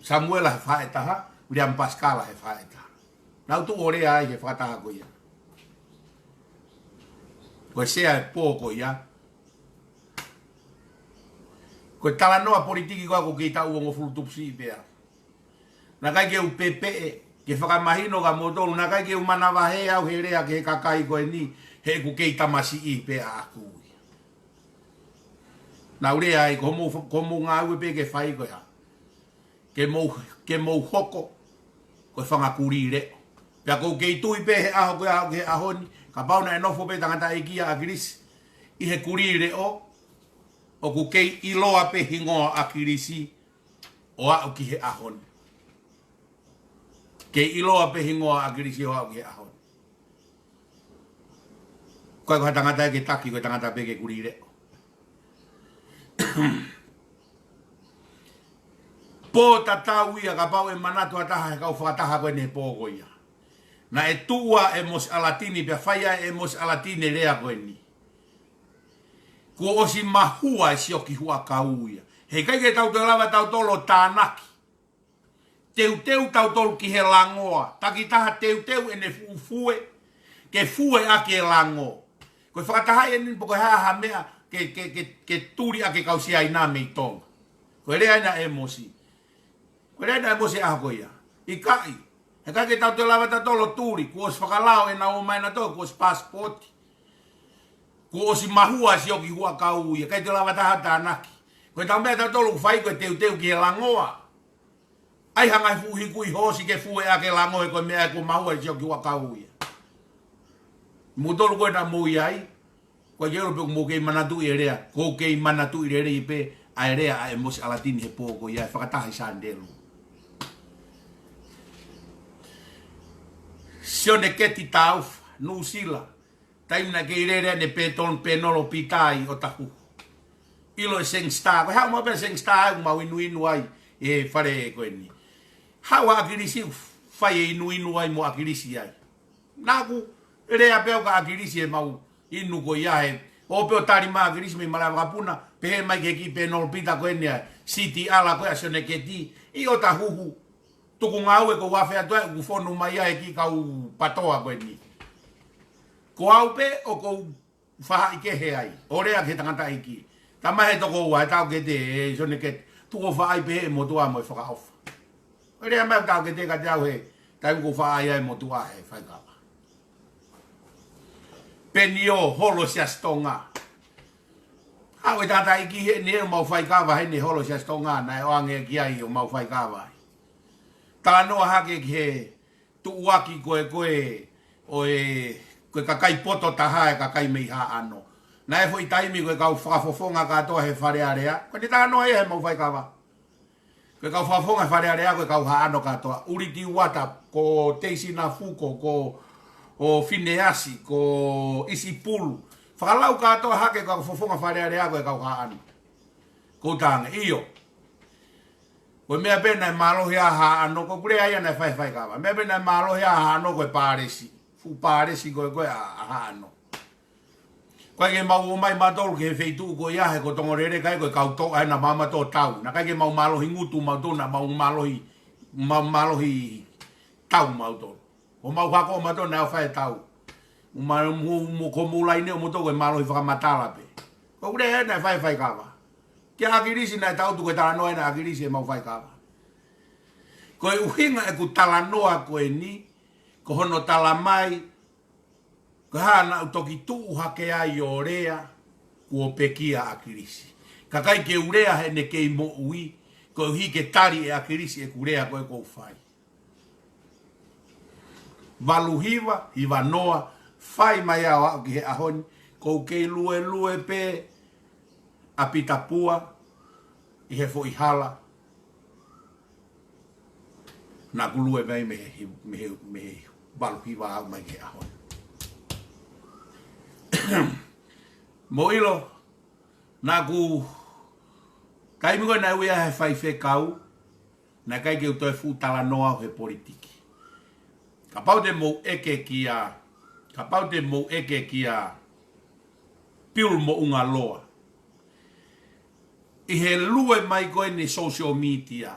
Samuela he faʻē taha, Viliami Pasikala he faʻē taha. Naʻa ku tuʻu ʻo lea ai he fakataha ko ia. Ko e sea e pō ko ia. Ko e talanoa politiki ko ē ʻoku kei taʻu hongofulu tupu siʻi pea. Naʻe ʻikai ke u pepeʻe, ke fakamahino kia moutolu, naʻe ʻikai ke u manavahē au he lea ki he kakai ko eni, he ʻoku kei tamasiʻi pē ʻaʻaku ia. Naʻa ku lea ai, ko hoʻomou, ko hoʻomou ngāue pē ke fai ko e hā. Ke mou, ke mou hoko, ko e fanga kulī leʻo. Pea ʻoku ou kei tui pē he ʻaho ko ia, he ʻaho ni, kapau naʻe nofo pē tangataʻeiki ʻa ʻAkilisi, ʻi he kulī leʻo, ʻoku kei ʻiloa pē hingoa ʻo ʻAkilisi, ʻo aʻu ki he ʻaho ni. Kei ʻiloa pē hingoa ʻo ʻAkilisi ʻo aʻu ki he ʻaho ni. Ko e, ko ha tangata ia ke taki, ko e tangata pē ke kulī leʻo. Pō tatau ia kapau ʻe manatu ha taha he kau fakataha ko eni he pō ko ia. Naʻe tuʻu ʻa ʻEmosi ʻAlatini, pea fai ʻa ʻEmosi ʻAlatini e lea ko eni. Kuo ʻosi mahua e sioki huʻakau ia. He ʻikai ke tau toe lava tautolu ʻo tānaki. Teuteu tautolu ki he langoa. Takitaha teuteu ʻene fuʻu fue. Ke fue ʻaki e lango. Ko e fakataha eni pe ko e hā ha meʻa ke, ke, ke, ke tuli ʻaki e kau Siaina mei Tonga. Ko e lea ena ʻa ʻEmosi. Ko e lea ena ʻa ʻEmosi he ʻaho ko ia. ʻIkai. He ʻikai ke tau toe lava tautolu ʻo tuli. Kuo ʻosi fakalao ʻenau ō mai nautolu, kuo ʻosi paasipooti. Kuo ʻosi mahua e sioki huʻakau ia. ʻIkai toe lava taha ʻo tānaki. Ko ʻetau meʻa tautolu ʻoku fai ko e teuteu ki he langoa. ʻAi ha ngaahi fuʻu hikuʻi hoosi ke fue ʻaki e lango he ko e meʻa ē kuo mahua e sioki huʻakau ia. Moutolu ko ē naʻa mou ʻi ai, ʻoku ʻikai ke u ʻilo pe ʻoku mou kei manatuʻi e lea, ʻoku ou kei manatuʻi lelei pē ʻa e lea ʻa ʻEmosi ʻAlatini he pō ko ia he fakataha ʻi Sānitelū. Sione Keti Taufa, Nuʻusila, taimi naʻe kei lele ai ʻa Pētolo, Pēnolo Pita ʻi ʻOtahuhu. ʻIlo e Seng Star, ko e haʻu maʻu pē Seng Star ʻoku mau inuinu ai he fale ko eni. Haʻu ʻa ʻAkilisi, fai e inuinu ai mo ʻAkilisi ai. Naʻa ku lea pē au kia ʻAkilisi he mau inu ko ia he. ʻO pē ʻo tali mai ʻa ʻAkilisi mei malaʻe vakapuna, pehē mai ki he kiʻi Pēnolo Pita ko eni ʻa e siti ʻala ko ē ʻa Sione Keti, ʻi ʻOtahuhu. Tuku ngāue ko ʻeku afe atu ai, ʻoku fonu mai ai e kiʻi kau patoa ko eni. Ko au pē ʻoku ou faʻahi kehe ai, ʻo lea ki he tangataʻeiki. Tamai he toko ua, he taʻokete, ʻe Sione Keti, tuku ʻo faʻahi pē he motuʻa mo e fakaʻofa. ʻO lea mai taʻokete kiate au he, taimi ʻoku ou faʻahi ai e motuʻa he faikava. Peniō, holo Siasi Tonga. Haʻu e tangataʻeiki heni ʻo mau faikava heni, holo Siasi Tonga, naʻe ʻoange ki ai ʻo mau faikava ai. Talanoa hake ki he tuʻuaki ko ē ko ē ʻo e, ko e kakai poto taha e kakai mei Haʻano. Naʻe foʻi taimi ko e kau fakafofonga kātoa he Fale Alea. Ko ʻene talanoa ia he mau faikava. Ko e kau fakafofonga Fale Alea ko e kau Haʻano kātoa. ʻUliti Uata, ko Teisi Nafuko, ko ʻo Fineasi, ko ʻIsipulu. Fakalau kātoa hake kau fofonga Fale Alea ko e kau Haʻano. Ko tange, ʻio. Ko e meʻa pē naʻe mālohi ai Haʻano, ko e kulea ia naʻe fai faikava. Meʻa pē naʻe mālohi ai Haʻano ko e pālesi. Fuʻu pālesi ko ē ko ē ʻa, ʻa Haʻano. Ko e ke mau ō mai mautolu ki he feituʻu ko ia he ko Tongolele kai ko e kau tō ai naʻa mau mautolu tau. Naʻe ʻikai ke mau mālohi ngutu mautolu, naʻa mau mālohi, mau mālohi tau mautolu. ʻO mau hako mautolu naʻe ʻo fai tau. Mo, mo, mo ko mou laine ʻo moutolu ko e mālohi fakamatala pē. Ko e kulea ia naʻe fai faikava. Kia ʻAkilisi naʻe tau tu ko e talanoa ʻena ʻAkilisi he mau faikava. Ko e ʻuhinga ʻeku talanoa ko eni, ko hono tala mai, ko e hā naʻa ku toki tuʻu hake ai ʻo lea, kuo pekia ʻAkilisi. Ka ʻikai ke u lea heʻene kei moʻui, koeʻuhi ke tali ʻe ʻAkilisi ʻeku lea ko ē ʻoku ou fai. Valu hiva, hiva noa, fai mai ʻo aʻu ki he ʻaho ni, ʻoku ou kei luelue pē ʻa Pita Pua ʻi he foʻi hala naʻa ku lue mai mei he, mei he, mei he valu hiva ʻo aʻu mai ki he ʻaho ni. Mou ʻilo, naʻa ku, taimi ko ē naʻe ui ai he faifekau, naʻe ʻikai ke u toe fuʻu talanoa au he politiki. Kapau te mou ʻeke kia, kapau te mou ʻeke kia Pilu Moʻungaloa. ʻI he lue mai ko eni social media.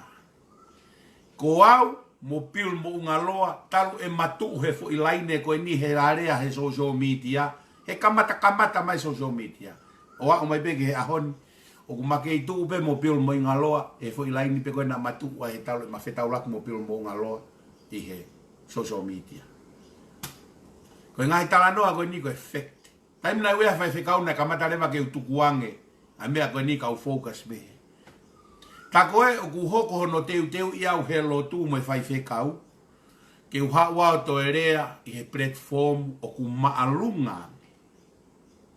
Ko au mo Pilu Moʻungaloa, talu ʻema tuʻu he foʻi laine ko eni he alea he social media, he kamata kamata mai social media. ʻO aʻu mai pē ki he ʻaho ni, ʻoku ma kei tuʻu pē mo Pilu Moʻungaloa, he foʻi laine pē ko ē naʻa ma tuʻu ai he talu ʻema fetaulaki mo Pilu Moʻungaloa ʻi he social media. Ko e ngaahi talanoa ko eni ko e fact. Taimi naʻe ui ai faifekau naʻe kamata leva ke u tukuange ʻa e meʻa ko eni kau focus pē. Tā ko ē ʻoku hoko hono teuteuʻi au he lotu mo e faifekau, ke u haʻu ʻo toe lea ʻi he platform ʻoku māʻolunga ange.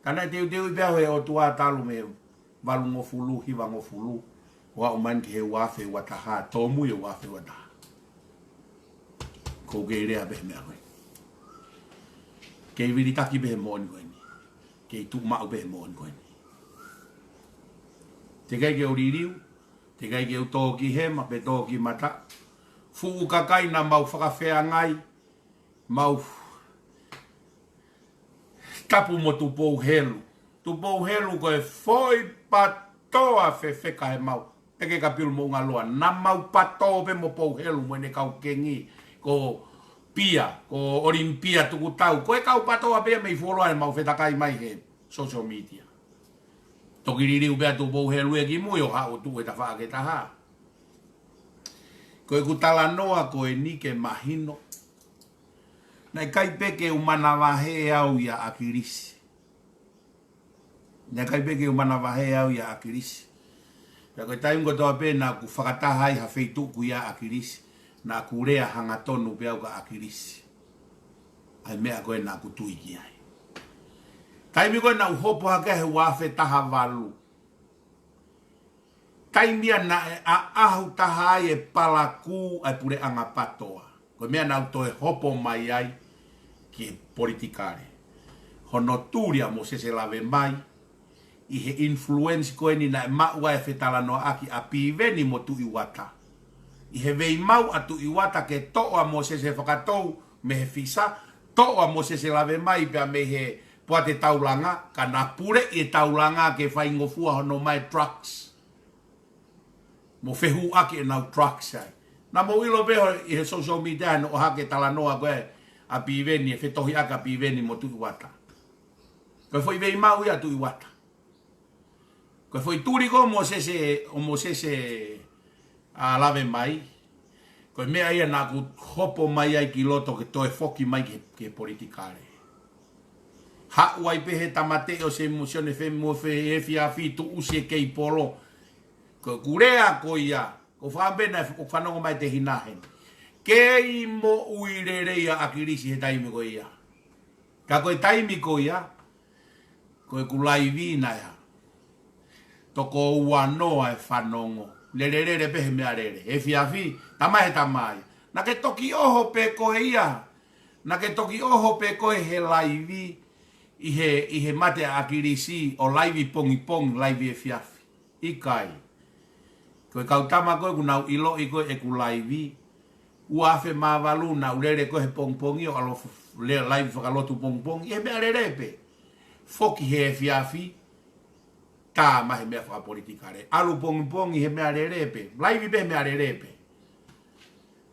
Ka naʻe teuteuʻi pē au he ʻOtua talu mei he valungofulu, hivangofulu, ʻo aʻu mai ki he ua afe ua taha, tōmui e ua afe ua taha. ʻOku ou kei lea pē he meʻa ko ē. Kei vilitaki pē he moʻoni ko eni. Kei tuʻu maʻu pē he moʻoni ko eni. Teʻeki ai ke u liliu, teʻeki ai ke u tō ki hema, pe tō ki mata. Fuʻu kakai naʻa mau fakafeangai, mau tapu mo Tupou Helu. Tupou Helu ko e foʻi patoa fefeka he mau. Peke ka Pilu Moʻungaloa. Naʻa mau patō pē mo Pou Helu mo ʻene kau kengi. Ko Pia, ko Olimpia Tukutau. Ko e kau patoa pē mei fuoloa he mau fetakai mai he social media. Toki liliu pē ʻa Tupou Helu ē ki mui ʻo haʻu ʻo tuʻu he tafaʻaki ʻe taha. Ko ʻeku talanoa ko eni ke mahino. Naʻe ʻikai pē ke u manavahē au ʻia ʻAkilisi. Naʻe ʻikai pē ke u manavahē au ʻia ʻAkilisi. Pea ko e taimi kotoa pē naʻa ku fakataha ai ha feituʻu ʻoku ʻia ʻAkilisi, naʻa ku lea hangatonu pē au kia ʻAkilisi. ʻA e meʻa ko ē naʻa ku tui ki ai. Taimi ko ē naʻa ku hopo hake he ua afe taha valu. Taimi ia naʻe ʻaʻahu taha ai e palakū ʻa e puleʻanga patoa. Ko e meʻa naʻa ku toe hopo mai ai ki he politikale. Hono tuli ʻa Mōsese Lavemai, ʻi he influence ko eni naʻe maʻu ai e fetalanoaʻaki ʻa Piveni mo Tuʻi Uata. ʻI he veimau ʻa Tuʻi Uata ke toʻo ʻa Mōsese Fakatou mei he visa, toʻo ʻa Mōsese Lavemai pea mei he poate taulanga, ka na puleʻi e taulanga ke faingofua hono ʻomai e drugs. Mo fehuʻaki ʻenau drugs ai. Naʻa mou ʻilo pē ʻi he social media naʻe ʻohake talanoa ko ē ʻa Piveni, e fetohiʻaki ʻa Piveni mo Tuʻi Uata. Ko e foʻi veimau ia ʻa Tuʻi Uata. Ko e foʻi tuli ko ē ʻo Mōsese, ʻo Mōsese ʻa Lavemai. Ko e meʻa ia naʻa ku hopo mai ai ki loto ke toe foki mai ki he, ki he politikale. Haʻu ai pē he tāmateʻi ʻo Sione Femi mo Efiafi, tuʻusi e keipolo. Ko ʻeku lea ko ia, ko e fakaʻamu pē naʻe fanongo mai e tehina heni. Kei moʻui lelei ʻa ʻAkilisi he taimi ko ia. Ka ko e taimi ko ia, ko ʻeku laivi naʻe toko ua noa e fanongo. Lelelele pē he meʻalele. Efiafi, tamai he tamai. Naʻa ke toki ʻoho pē koe ia. Naʻa ke toki ʻoho pē koe he laivi, ʻi he, ʻi he mate ʻa ʻAkilisi, ʻo laivi pongipongi, laivi efiafi. ʻIkai. Ko e kau tama ko ē kuo nau ʻiloʻi ko ē ʻeku laivi. Ua afe mā valu naʻa ku lele ko ē he pongipongi ʻo ʻalu f-, le-, laivi fakalotu pongipongi. ʻI he meʻalele pē. Foki he efiafi. Tā mai he meʻa fakapolitikale. ʻAlu pongipongi he meʻalele pē. Laivi pē he meʻalele pē.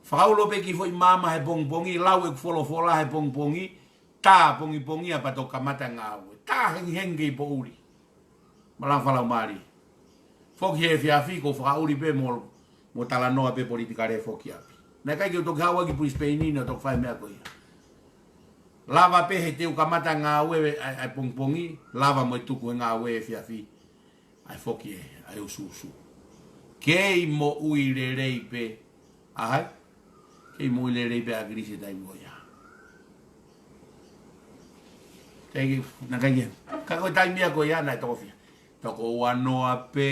Fakaulo pē ki he foʻi maama he pongipongi. Lau ʻeku folofola he pongipongi. Tā pongipongi ia pea toki kamata ngāue. Tā hengihengi kei poʻuli. Malanga fakalaumālie. Foki he efiafi ko e fakaʻuli pē mo, mo talanoa pē politikale foki ʻapi. Naʻe ʻikai ke u toki haʻu ai ki Brisbane ni ʻo toki fai e meʻa ko ia. Lava pē he te u kamata ngāue ʻa, ʻa pongipongi, lava mo e tuku he ngāue efiafi. ʻAi foki e, ʻai usuusu. Kei moʻui lelei pē, ʻa hai? Kei moʻui lelei pē ʻa ʻAkilisi he taimi ko ia. Teki, naʻe ʻikai ke, ka ko e taimi ia ko ia naʻe toko fiha. Toko ua noa pē,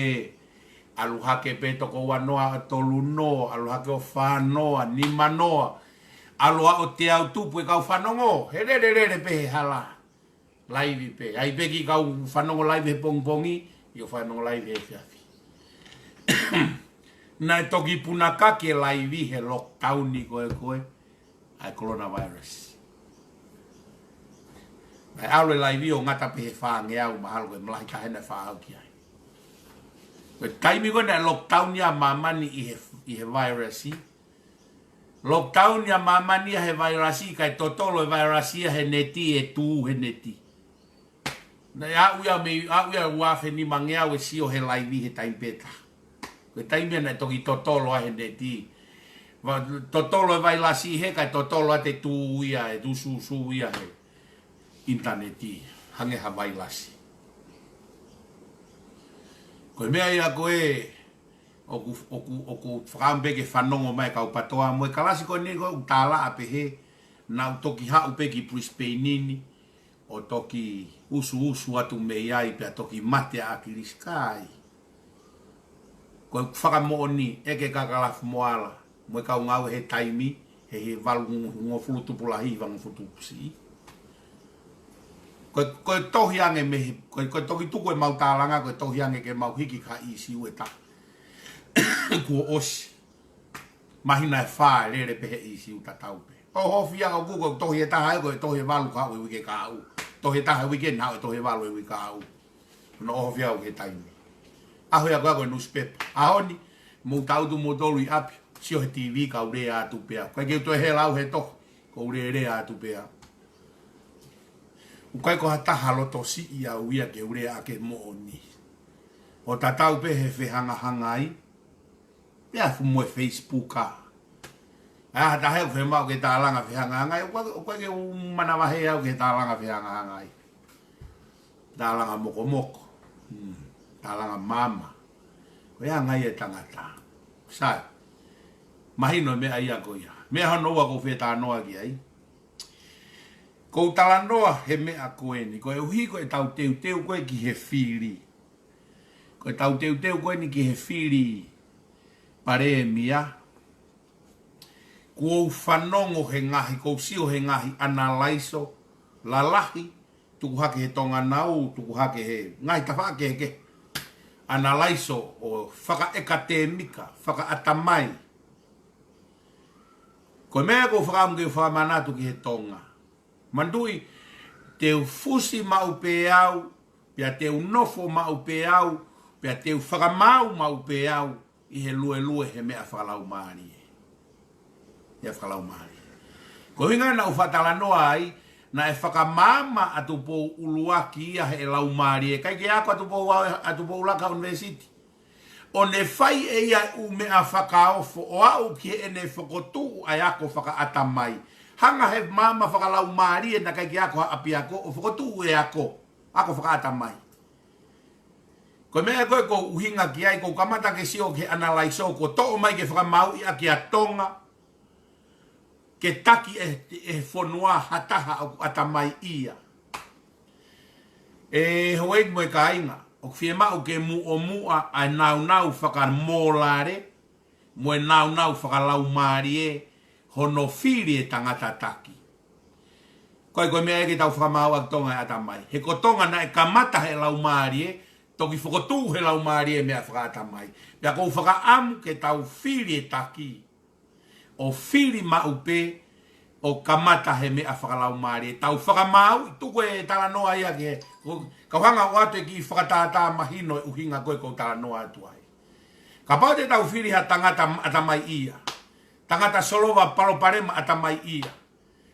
ʻalu hake pē toko ua noa, tolu noa, ʻalu hake ʻo fā noa, nima noa. ʻAlu ʻo teau tupu e kau fanongo, he lelelele pē he hala. Laivi pē. ʻAi pē ki he kau fanongo laivi he pongipongi, ʻio fanongo laivi he efiafi. Naʻe toki punakaki e laivi he lockdown ko ē ko ē, ʻa e coronavirus. Naʻe ʻalu e laivi ʻo ngata pē he fāngeau mahalo ko e malahi taha naʻe fāʻau ki ai. Ko e taimi ko ē naʻe lockdown ai ʻa māmani ʻi he, ʻi he vailasi, lockdown ai ʻa māmani ʻi he vailasi, kae totolo e vailasi ia he neti, ʻe tū he neti. Naʻe aʻu ia mei, aʻu ia ua afe nimangeau e sio he laivi he taimi pē taha. Ko e taimi ia naʻe toki totolo ai he neti. Va-, totolo e vailasi he kae totolo ʻa e tū ia, e tū sūsū ia he ʻinitaneti. Hangē ha vailasi. Ko e meʻa ia ko ē, ʻoku, ʻoku, ʻoku fakaʻamu pē ke fanongo mai kau PTOA mo e kalasi ko eni ko ē ʻoku tālaʻa pē he, naʻa ku toki haʻu pē ki Brisbane ni, ʻo toki usuusu atu mei ai pea toki mate ʻa ʻAkilisi kai. Ko e fakamoʻoni ʻe ke kakalafu moala, mo e kau ngāue he taimi, he, he valu ngofulu tupu lahi, hiva ngofulu tupu siʻi. Ko e, ko e tohi ange mei he, ko e, ko e toki tuku e mau tālanga, ko e tohi ange ke mau hiki ka ʻīsiu ʻe taha. Kuo ʻosi. Māhina ʻe fā e lele pē he ʻīsiu tatau pē. ʻOhofi ʻa ʻoku ko e tohi ʻe taha ē, ko e tohi ʻe valu ka ʻoku ʻi he uike kahaʻu. Tohi ʻe taha he uike ni, ʻe tohi ʻe valu he uike kahaʻu. Naʻe ʻohofi au ki he taimi. ʻAho ia ko ē ko e newspaper. ʻAho ni, mou tangutu moutolu ʻi ʻapi, sio he TV kau lea atu pē au. ʻIkai ke u toe hela au he tohi, kou lea lea atu pē au. ʻOku ʻikai ko ha taha loto siʻi au ia ke u lea ʻaki e moʻoni. ʻO tatau pē he fehangahangai, pea fu mo e Facebook ʻa. ʻA, ha taha ʻoku fiemaʻu ke tālanga fehangahangai, ʻoku ʻikai, ʻoku ʻikai ke u manavahē au ki he tālanga fehangahangai. Tālanga mokomoko. Hmm. Tālanga maama. Ko e anga ia e tangata. Sai. Mahino e meʻa ia ko ia. Meʻa hono ua kou fetalanoa ki ai. Kou talanoa he meʻa ko eni. Koeʻuhi ko ʻetau teuteu ko ē ki he fili. Ko ʻetau teuteu ko eni ki he fili palēmia. Kuo u fanongo he ngaahi, kou sio he ngaahi ʻanalaiso lalahi, tuku hake he Tonga Now, tuku hake he ngaahi tafaʻaki kehekehe. ʻAnalaiso ʻo fakaʻekatēmika, fakaʻatamai. Ko e meʻa kou fakaʻamu ke u fakamanatu ki he Tonga. Manatuʻi, te u fusi maʻu pē au, pea te u nofo maʻu pē au, pea te u fakamaau maʻu pē au, ʻi he luelue he meʻa fakalaumālie. Meʻa fakalaumālie. Ko e ʻuhinga naʻa ku fakatalanoa ai, naʻe fakamaama ʻa Tupou ʻUluaki ia he laumālie. ʻIkai ke ako ʻa Tupou, ʻa Tupou ʻUluaki ʻunivēsiti. ʻO ne fai ʻe ia ʻū meʻa fakaofo ʻo aʻu ki heʻene fokotuʻu ʻa e ako fakaʻatamai. Hanga he maama fakalaumālie naʻe ʻikai ke ako ha ʻapiako, ʻo fokotuʻu e ako, ako fakaʻatamai. Ko e meʻa ko ē ʻoku ou ʻuhinga ki ai, ʻoku ou kamata ke sio ki he ʻanalaiso, kuo toʻo mai ke fakamāuʻi ʻaki ʻa Tonga, ke taki ʻe, ʻe he fonua ha taha ʻoku ʻatamaiʻia. ʻE houʻeiki mo e kāinga, ʻoku fiemaʻu ke muʻomuʻa ʻa e nāunau fakamōlale, mo e nāunau fakalaumālie hono fili e tangata taki. Ko e, ko e meʻa ia ke tau fakamaau ʻaki Tonga e ʻatamai. He ko Tonga naʻe kamata he laumālie, toki fokotuʻu he laumālie meʻa fakaʻatamai. Pea ʻoku ou fakaʻamu ke tau fili e taki, ʻo fili maʻu pē, ʻo kamata he meʻa fakalaumālie. Tau fakamaau, tuku e talanoa ia ke, ko, kau hanga ʻo ʻoatu e kiʻi fakatātā mahino e ʻuhinga ko ē ʻoku ou talanoa atu ai. Kapau te tau fili ha tangata ʻatamaiʻia, tangata solova palopalema ʻatamaiʻia,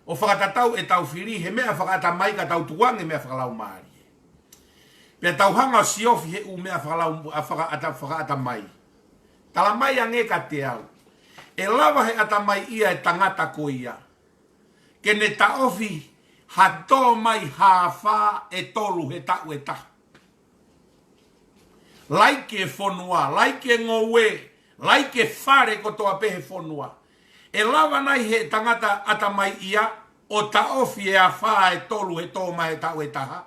ʻo fakatatau ʻetau fili he meʻa fakaʻatamai ka tau tukuange meʻa fakalaumālie. Pea tau hanga ʻo siofi he ʻū meʻa fakalau-, ʻa fakaʻata-, fakaʻatamai. Tala mai ange kiate au, ʻe lava he ʻatamaiʻia e tangata ko ia ke ne taʻofi ha tō mai ha afā ʻe tolu he taʻu ʻe taha. Laiki e fonua, laiki e ngoue, laiki e fale kotoa pē he fonua. ʻE lava nai he tangata ʻatamaiʻia ʻo taʻofi e afā ʻe tolu he tō mai he taʻu ʻe taha?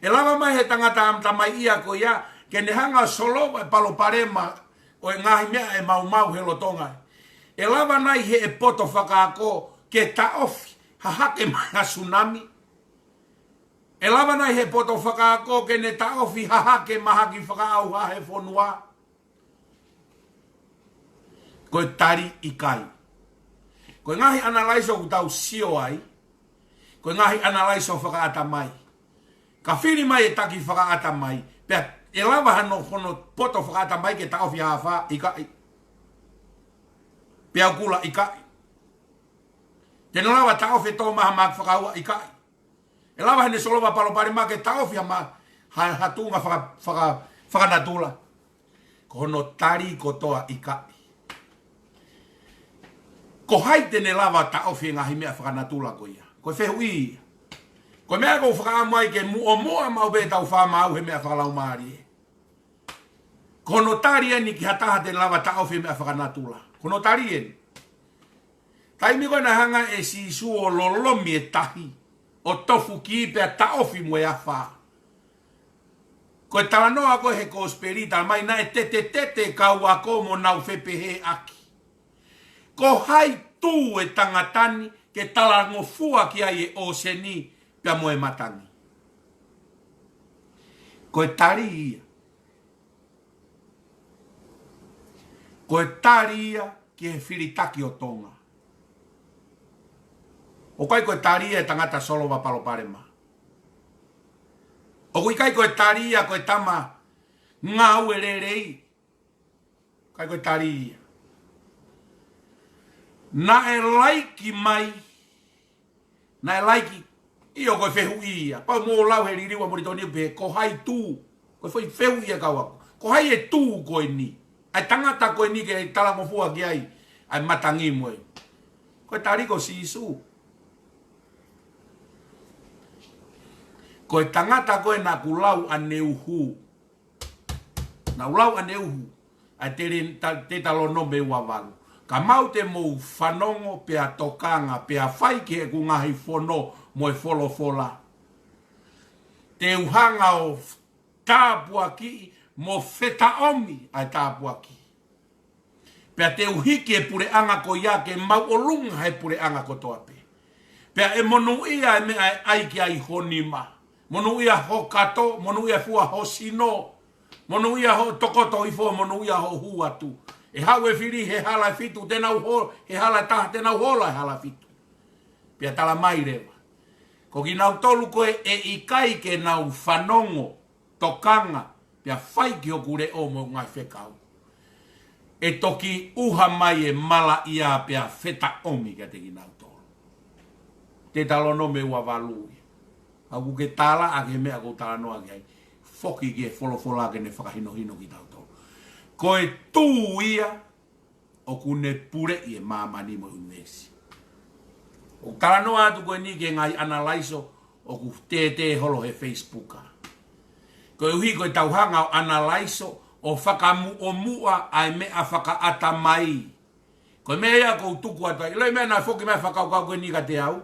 ʻE lava mai he tangata ʻatamaiʻia ko ia ke ne hanga ʻo solova e palopalema ʻo e ngaahi meʻa ʻe maumau he lolotonga? ʻE lava nai he ʻe poto fakaako ke taʻofi ha hake mai ha sunami? ʻE lava nai he poto fakaako ke ne taʻofi ha hake mahaki fakaʻauha he fonua? Ko e tali, ʻikai. Ko e ngaahi ʻanalaiso ʻoku tau sio ai, ko e ngaahi ʻanalaiso fakaʻatamai. Ka fili mai e taki fakaʻatamai, pea ʻe lava hano, hono poto fakaʻatamai ke taʻofi ha afā? ʻIkai. Pea kula? ʻIkai. Te ne lava taʻofi e tō mai ha mahaki fakaʻauha? ʻIkai. ʻE lava heʻene solova palopalema ke taʻofi ha ma-, ha, ha tuʻunga faka-, faka-, fakanatula? Ko hono tali kotoa, ʻikai. Ko hai te ne lava taʻofi e ngaahi meʻa fakanatula ko ia? Ko e fehuʻi ia. Ko e meʻa ʻoku ou fakaʻamu ai ke muʻomuʻa maʻu pē ʻetau fakamaau he meʻa fakalaumālie. Ko hono tali eni ki ha taha te ne lava taʻofi e meʻa fakanatula? Ko hono tali eni. Taimi ko ē naʻe hanga ʻe Sīsū ʻo lolomi e tahi, ʻo tofu ki ai pea taʻofi mo e afā. Ko e talanoa ko ē he kosipeli, tala mai naʻe tetetete e kau ako mo nau fepehēʻaki, ko hai tū e tangata ni ke talangofua ki ai e ʻōseni pea mo e matangi? Ko e tali ia. Ko e tali ia ki he filitaki ʻo Tonga. ʻOku ʻikai ko e tali ia e tangata solova palopalema. ʻOku ʻikai ko e tali ia ko e tama ngāue lelei. ʻIkai ko e tali ia. Naʻe laiki mai, naʻe laiki, ʻio, ko e fehuʻi ia. Pau mo lau he liliu ʻa Molitoni pe ko hai tū. Ko e foʻi fehuʻi ia kau ako. Ko hai e tū ko eni? ʻA e tangata ko eni ke talangofua ki ai ʻa e matangi mo e. Ko e tali ko Sīsū. Ko e tangata ko ē naʻa ku lau ʻaneuhu. Naʻa ku lau ʻaneuhu, ʻa e Tele-, Ta-, Teutalōnome ua valu. Ka mau te mou fanongo, pea tokanga, pea fai ki heʻeku ngaahi fono mo e folofola, te u hanga ʻo tāpuakiʻi mo fetaʻomi ʻa e tāpuaki. Pea te u hiki e puleʻanga ko ia ke māʻolunga he puleʻanga kotoa pē. Pea ʻe monūʻia e meʻa ʻe ʻai ki ai ho nima. Monūʻia ho kato, monūʻia e fua ho sino, monūʻia hoʻo tokoto hifo, monūʻia hoʻo hū atu. ʻE haʻu e fili he hala ʻe fitu, te nau ho-, he hala ʻe taha, te nau hola he hala ʻe fitu. Pea tala mai leva, ko kinautolu ko ē ʻe ʻikai ke nau fanongo, tokanga, pea fai ki hoku leʻo mo e ngaahi fekau, ʻe toki ʻuha mai e malaʻia pea fetaʻomi kiate kinautolu. Teutalōnome ua valu ia. ʻOku ke tala ʻa e meʻa ʻoku ou talanoa ki ai. Foki ki he folofola ke ne fakahinohino kitautolu. Ko e tū ia ʻoku ne puleʻi e māmani mo e ʻunivēsi. ʻOku talanoa atu ko eni ki he ngaahi ʻanalaiso ʻoku tētē holo he Facebook. Koeʻuhi ko e tau hanga ʻo ʻanalaiso ʻo fakamuʻomuʻa ʻa e meʻa fakaʻatamai. Ko e meʻa ia ʻoku ou tuku atu ai. ʻIlo e meʻa naʻe foki mai fakakaukau ko eni kiate au.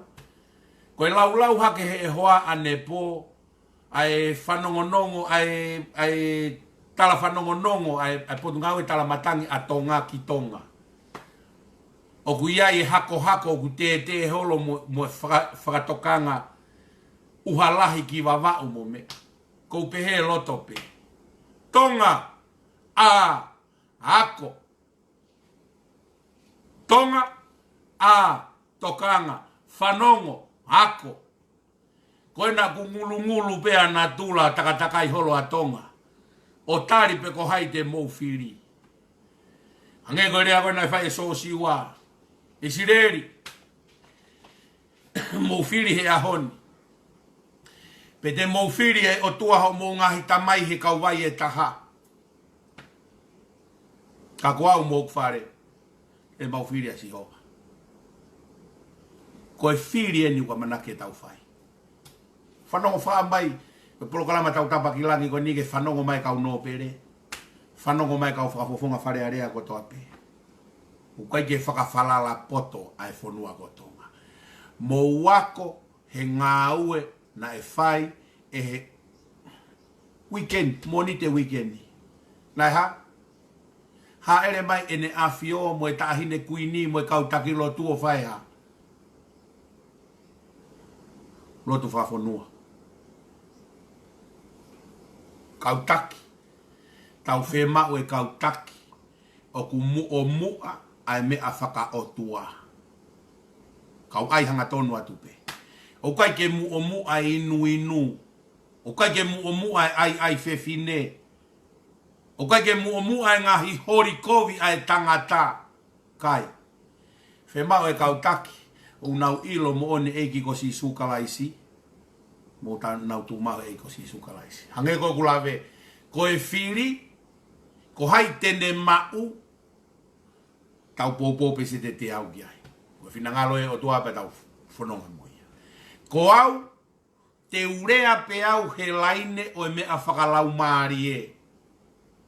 Ko e laulau hake he ʻehoa ʻanepō, ʻa e fanongonongo, ʻa e, ʻa e tala fanongonongo, ʻa e, ʻa e Potungāue Talamatangi ʻa Tonga ki Tonga. ʻOku ʻi ai e hakohako ʻoku tētē holo mo, mo e faka-, fakatokanga ʻuha lahi ki Vavaʻu mo meʻa. ʻOku ou pehē loto pē. Tonga, ʻa, ako. Tonga, ʻa, tokanga, fanongo, ako. Ko ena ʻoku ngulungulu pē ʻa natula takatakai holo ʻa Tonga. ʻO tali pe ko hai te mou fili. Hangē ko e lea ko ena naʻe fai ʻe Sosiua. ʻIsileli. Mou fili he ʻaho ni. Pe te mou fili e ʻOtua hoʻomou ngaahi tamai he kauvai ʻe taha. Ka ko au mo hoku fale, ʻe mau fili ʻa Sihova. Ko e fili eni ʻoku ʻamanaki ke tau fai. Fanongo fā mai, ko e polokalama Tautapa ki Langi ko eni ke fanongo mai kau nōpele. Fanongo mai kau fakafofonga Fale Alea kotoa pē. ʻOku ʻikai ke fakafalala poto ʻa e fonua ko Tonga. Mou ako he ngāue naʻe fai ʻe he weekend, Mōnite weekend. Naʻe hā? Hāʻele mai ʻEne ʻAfio mo e Taʻahine Kuini mo e kau taki lotu ʻo fai ha lotu fakafonua. Kau taki. Tau fiemaʻu e kau taki ʻoku muʻomuʻa ʻa e meʻa fakaʻotua. Kau ʻai hangatonu atu pē. ʻOku ʻikai ke muʻomuʻa e inuinu. ʻOku ʻikai ke muʻomuʻa e ʻaiʻai fefine. ʻOku ʻikai ke muʻomuʻa e ngaahi holi kovi ʻa e tangata. ʻIkai. Fiemaʻu e kau taki ʻoku nau ʻilo moʻoni e ʻEiki ko Sīsū Kalaisi. Mo ta nau tuʻu maʻu e ʻEiki ko Sīsū Kalaisi. Hangē ko ʻeku lave, ko e fili, ko hai te ne maʻu, tau poupou pē se te te au ki ai. Ko e finangalo e ʻOtua pē tau fononga mo ia. Ko au, te u lea pē au he laine ʻo e meʻa fakalaumālie.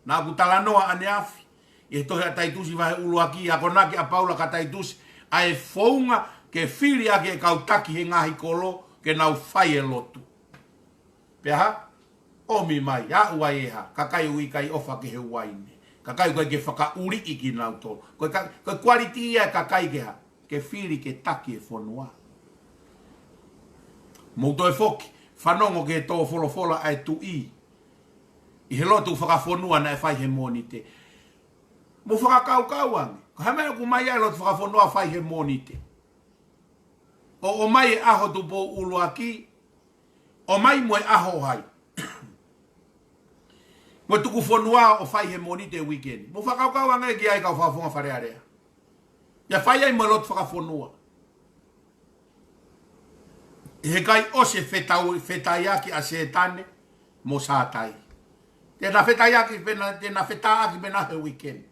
Naʻa ku talanoa ʻaneafi ʻi he tohi ʻa Taitusi vahe ʻuluaki, akonaki ʻa Paula kia Taitusi, ʻa e founga ke fili ʻaki e kau taki he ngaahi kolo ke nau fai e lotu. Pea hā? ʻOmi mai, aʻu ai e hā, kakai ʻoku ʻikai ʻofa ki he uaine. Kakai ʻoku ʻikai ke fakaʻuliʻi kinautolu. Ko e ka-, ko e kualiti ia e kakai ke hā, ke fili ke taki e fonua. Mou toe foki, fanongo ki he tō folofola ʻa e tuʻi. ʻI he lotu fakafonua naʻe fai he Mōnite. Mou fakakaukau ange. Ko e hā e meʻa ʻoku ʻomai ai e lotu fakafonua fai he Mōnite. ʻO ʻomai e ʻaho Tupou ʻUluaki, ʻomai mo e ʻaho hai. Mo e tuku fonua ʻo fai he Mōnite weekend. Mou fakakaukau ange ki ai kau fakafofonga Fale Alea. ʻIa fai ai mo e lotu fakafonua. He ʻikai ʻosi e fetau-, fetaiaki ʻa Sētane mo Sātai. Te na fetaiaki pē na, te na fetaʻaki pē na he weekend.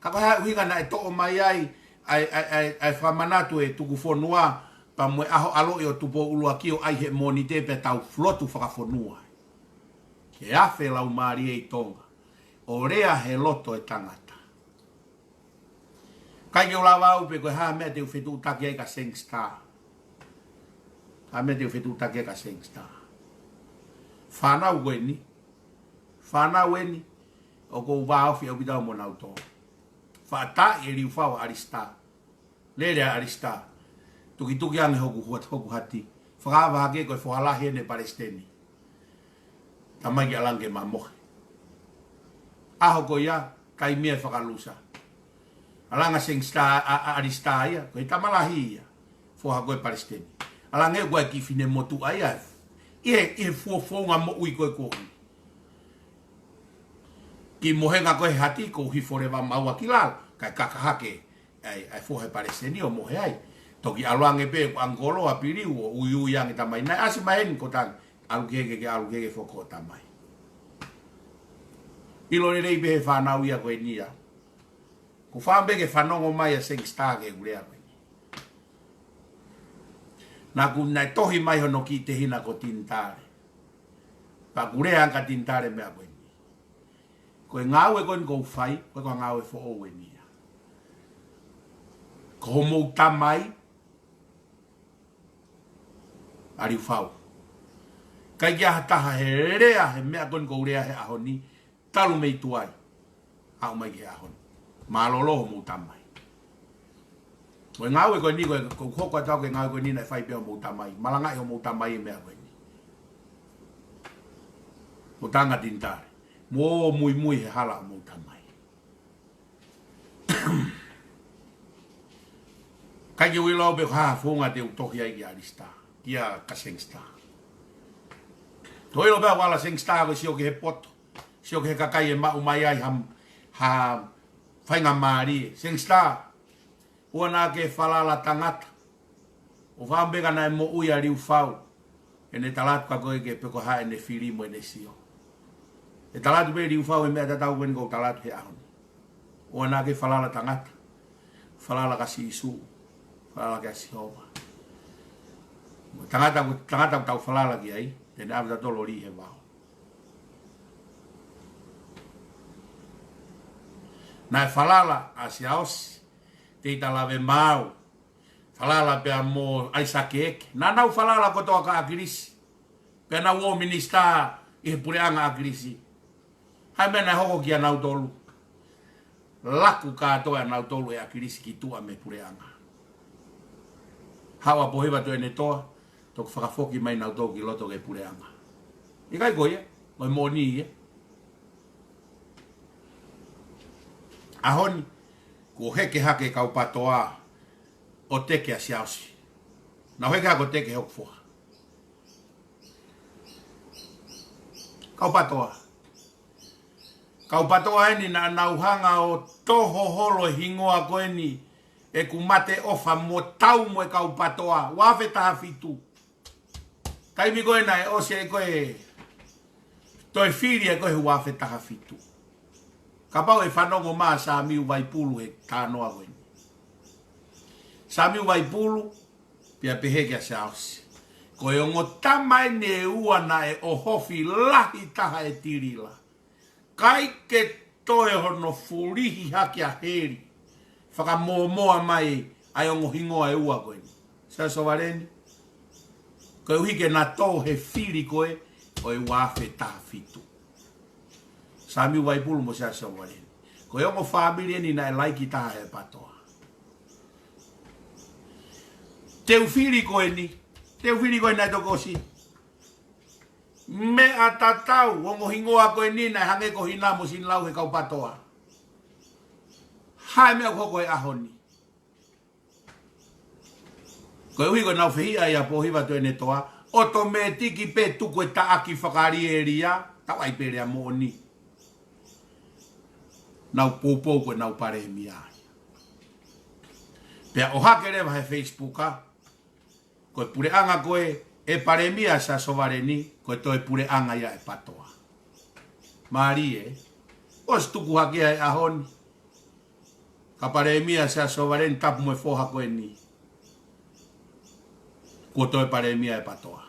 Ka ko e hā e ʻuhinga naʻe toʻo mai ai ʻa e, ʻa e, ʻa e, ʻa e fakamanatu e tuku fonua, pea mo e ʻaho ʻaloʻi ʻo Tupou ʻUluaki ʻo ʻai he Mōnite pea tau lotu fakafonua. Ke afe laumālie ʻi Tonga. ʻO lea he loto e tangata. ʻIkai ke u lava au pē ko e hā e meʻa te u fetuʻutaki ai kia Sangster. Hā e meʻa te u fetuʻutaki ai kia Sangster. Fānau ko eni. Fānau eni. ʻOku ou vāofi ʻaupito au mo nautolu. Faʻa taaʻi e liufau ʻa ʻAlisitā. Lele ʻa ʻAlisitā. Tukituki ange hoku huat-, hoku hati. Fakaava hake ko e foha lahi eni e palesiteni. Tamai ke ʻalu ange ke ma mohe. ʻAho ko ia, taimi ia e fakalusa. ʻAlu ange Sangster, ʻa, ʻa, ʻAlisitā ia, ko e tama lahi ia. Foha ko e palesiteni. ʻAlu ange ko e kiʻi finemotuʻa ia. ʻI he, ʻi he fuofounga moʻui ko ē ko ē. Kiʻi mohenga ko ē he hati, ko hifo leva maua ki lalo. Kae kaka hake. ʻAi, ʻai foha e palesiteni ʻo mohe ai. Toki ʻalu ange pē ko ʻAngikolo ʻa Piliu ʻo uiui ange tamai. Naʻe ʻasi mai eni ko Tangi. ʻAlu ki hē ke, ke ʻalu ki hē ke foko tamai. ʻIlo lelei pē he fānau ia ko eni ia. Ko fā pē ke fanongo mai ʻa Sangster ki heʻeku lea ko eni. Naʻa ku, naʻe tohi mai hono kiʻi tehina ko Tinitale. Pea ku lea ange kia Tinitale e meʻa ko eni. Ko e ngāue ko eni ʻoku ou fai, ko e ko e ngāue foʻou eni ia. Ko homou tamai, ʻa Liufau. ʻIkai ke ʻi ai ha taha he lea he meʻa ko eni ʻoku ou lea he ʻaho ni, talu mei tuai, aʻu mai ki he ʻaho ni. Mālōlō homou tamai. Ko e ngāue ko eni ko e, ʻoku ou hoko atu au ki he ngāue ko eni naʻe fai pē ʻe homou tamai. Malangaʻi homou tamai e meʻa ko eni. Mo tanga Tinitale. Mo muimui he hala homou tamai. ʻIkai ke u ʻilo pe ko e hā e founga te u tohi ai kia Alisita, kia Kaseng Sita. Te u ʻilo pē ʻa Kaseng Sita ko e sio ki he poto, sio ki he kakai ʻe maʻu mai ai ha, ha faingamālie. Kaseng Sita, ʻoua naʻa ke falala tangata. ʻO fāmeka naʻe moʻui ʻa Liufau. ʻEne tala atu kia koe ke pe ko e hā ʻene fili mo ʻene sio. ʻE tala atu pē ʻe Liufau e meʻa tatau ko eni ʻoku ou tala atu he ʻaho ni. ʻOua naʻa ke falala tangata. Falala kia Sīsū. Falala kia Sihova. Mo e tangata, tangata ʻoku tau falala ki ai, te ne ʻave tautolu ʻo lī he vao. Naʻe falala ʻa Siaosi Teitei Lavemaau. Falala pea mo ʻAisake ʻEke. Naʻa nau falala kotoa kia ʻAkilisi. Pea nau ō minisitā ʻi he puleʻanga ʻAkilisi. Hā e meʻa naʻe hoko kia nautolu? Laku kātoa ʻa nautolu ʻe ʻAkilisi ki tuʻa mei he puleʻanga. Haʻu ʻa Pōhiva Tuʻiʻonetoa, toki fakafoki mai nautolu ki loto ki he puleʻanga. ʻIkai ko ia, ko e moʻoni ia. ʻAho ni, kuo heke hake e kau PATOA ʻo teke ʻa Siaosi. Naʻa nau heke hake ʻo teke hoku foha. Kau PATOA. Kau PATOA eni naʻa nau hanga ʻo toho holo e hingoa ko eni ʻeku mate ʻofa mo tau mo e kau PATOA. Ua afe taha fitu. Taimi ko ē naʻe ʻosi ai ko e toe fili ai ko e ua afe taha fitu. Kapau ʻe fanongo mai ʻa Samiu Vaipulu he talanoa ko eni. Samiu Vaipulu, pea pehē kia Siaosi. Ko e ongo tama eni ʻe ua naʻe ʻohofi lahi taha ʻe Tilila. ʻIkai ke toe hono fulihi hake ʻa heli. Fakamōmoa mai ʻa e ongo hingoa ʻe ua ko eni. Siaosi Sovaleni. Koeʻuhi ke na tō he fili ko ē ʻo e ua afe taha fitu. Samiu Vaipulu mo Siaosi Sovaleni. Ko e ongo fāmili eni naʻe laiki taha he PATOA. Te u fili ko eni. Te u fili ko eni naʻe toki ʻosi. Meʻa tatau, ongo hingoa ko eni naʻe hangē ko Hina mo Sinilau he kau PATOA. Hā e meʻa ʻoku hoko he ʻaho ni? Koeʻuhi ko ʻenau fehiʻa ʻia Pōhiva Tuʻiʻonetoa, ʻotomētiki pē tuku e taʻaki fakalielia, tau ai pē lea moʻoni. Nau poupou ko ʻenau palēmia. Pea ʻohake leva he Facebook, ko e puleʻanga ko ē ʻe palēmia ʻa Siaosi Sovaleni, ko e toe puleʻanga ia ʻe PATOA. Mālie, ʻosi tuku hake ʻa e ʻaho ni. Ka palēmia ʻa Siaosi Sovaleni tapu mo e foha ko eni. Kuo toe palēmia ʻe PATOA.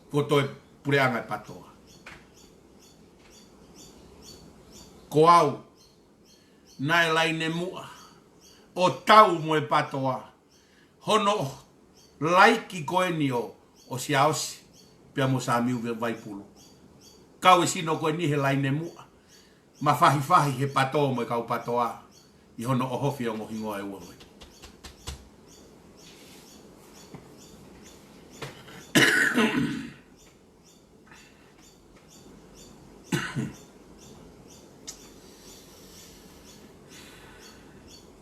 Kuo toe puleʻanga ʻe PATOA. Ko au, naʻe laine muʻa ʻo tau mo e PATOA. Hono laiki ko eni ʻo, ʻo Siaosi, pea mo Samiu Vaipulu. Kau e sino ko eni he laine muʻa. Mafahifahi he PATOA mo e kau PATOA. ʻI hono ʻohofi ongo hingoa ʻe ua ko ē.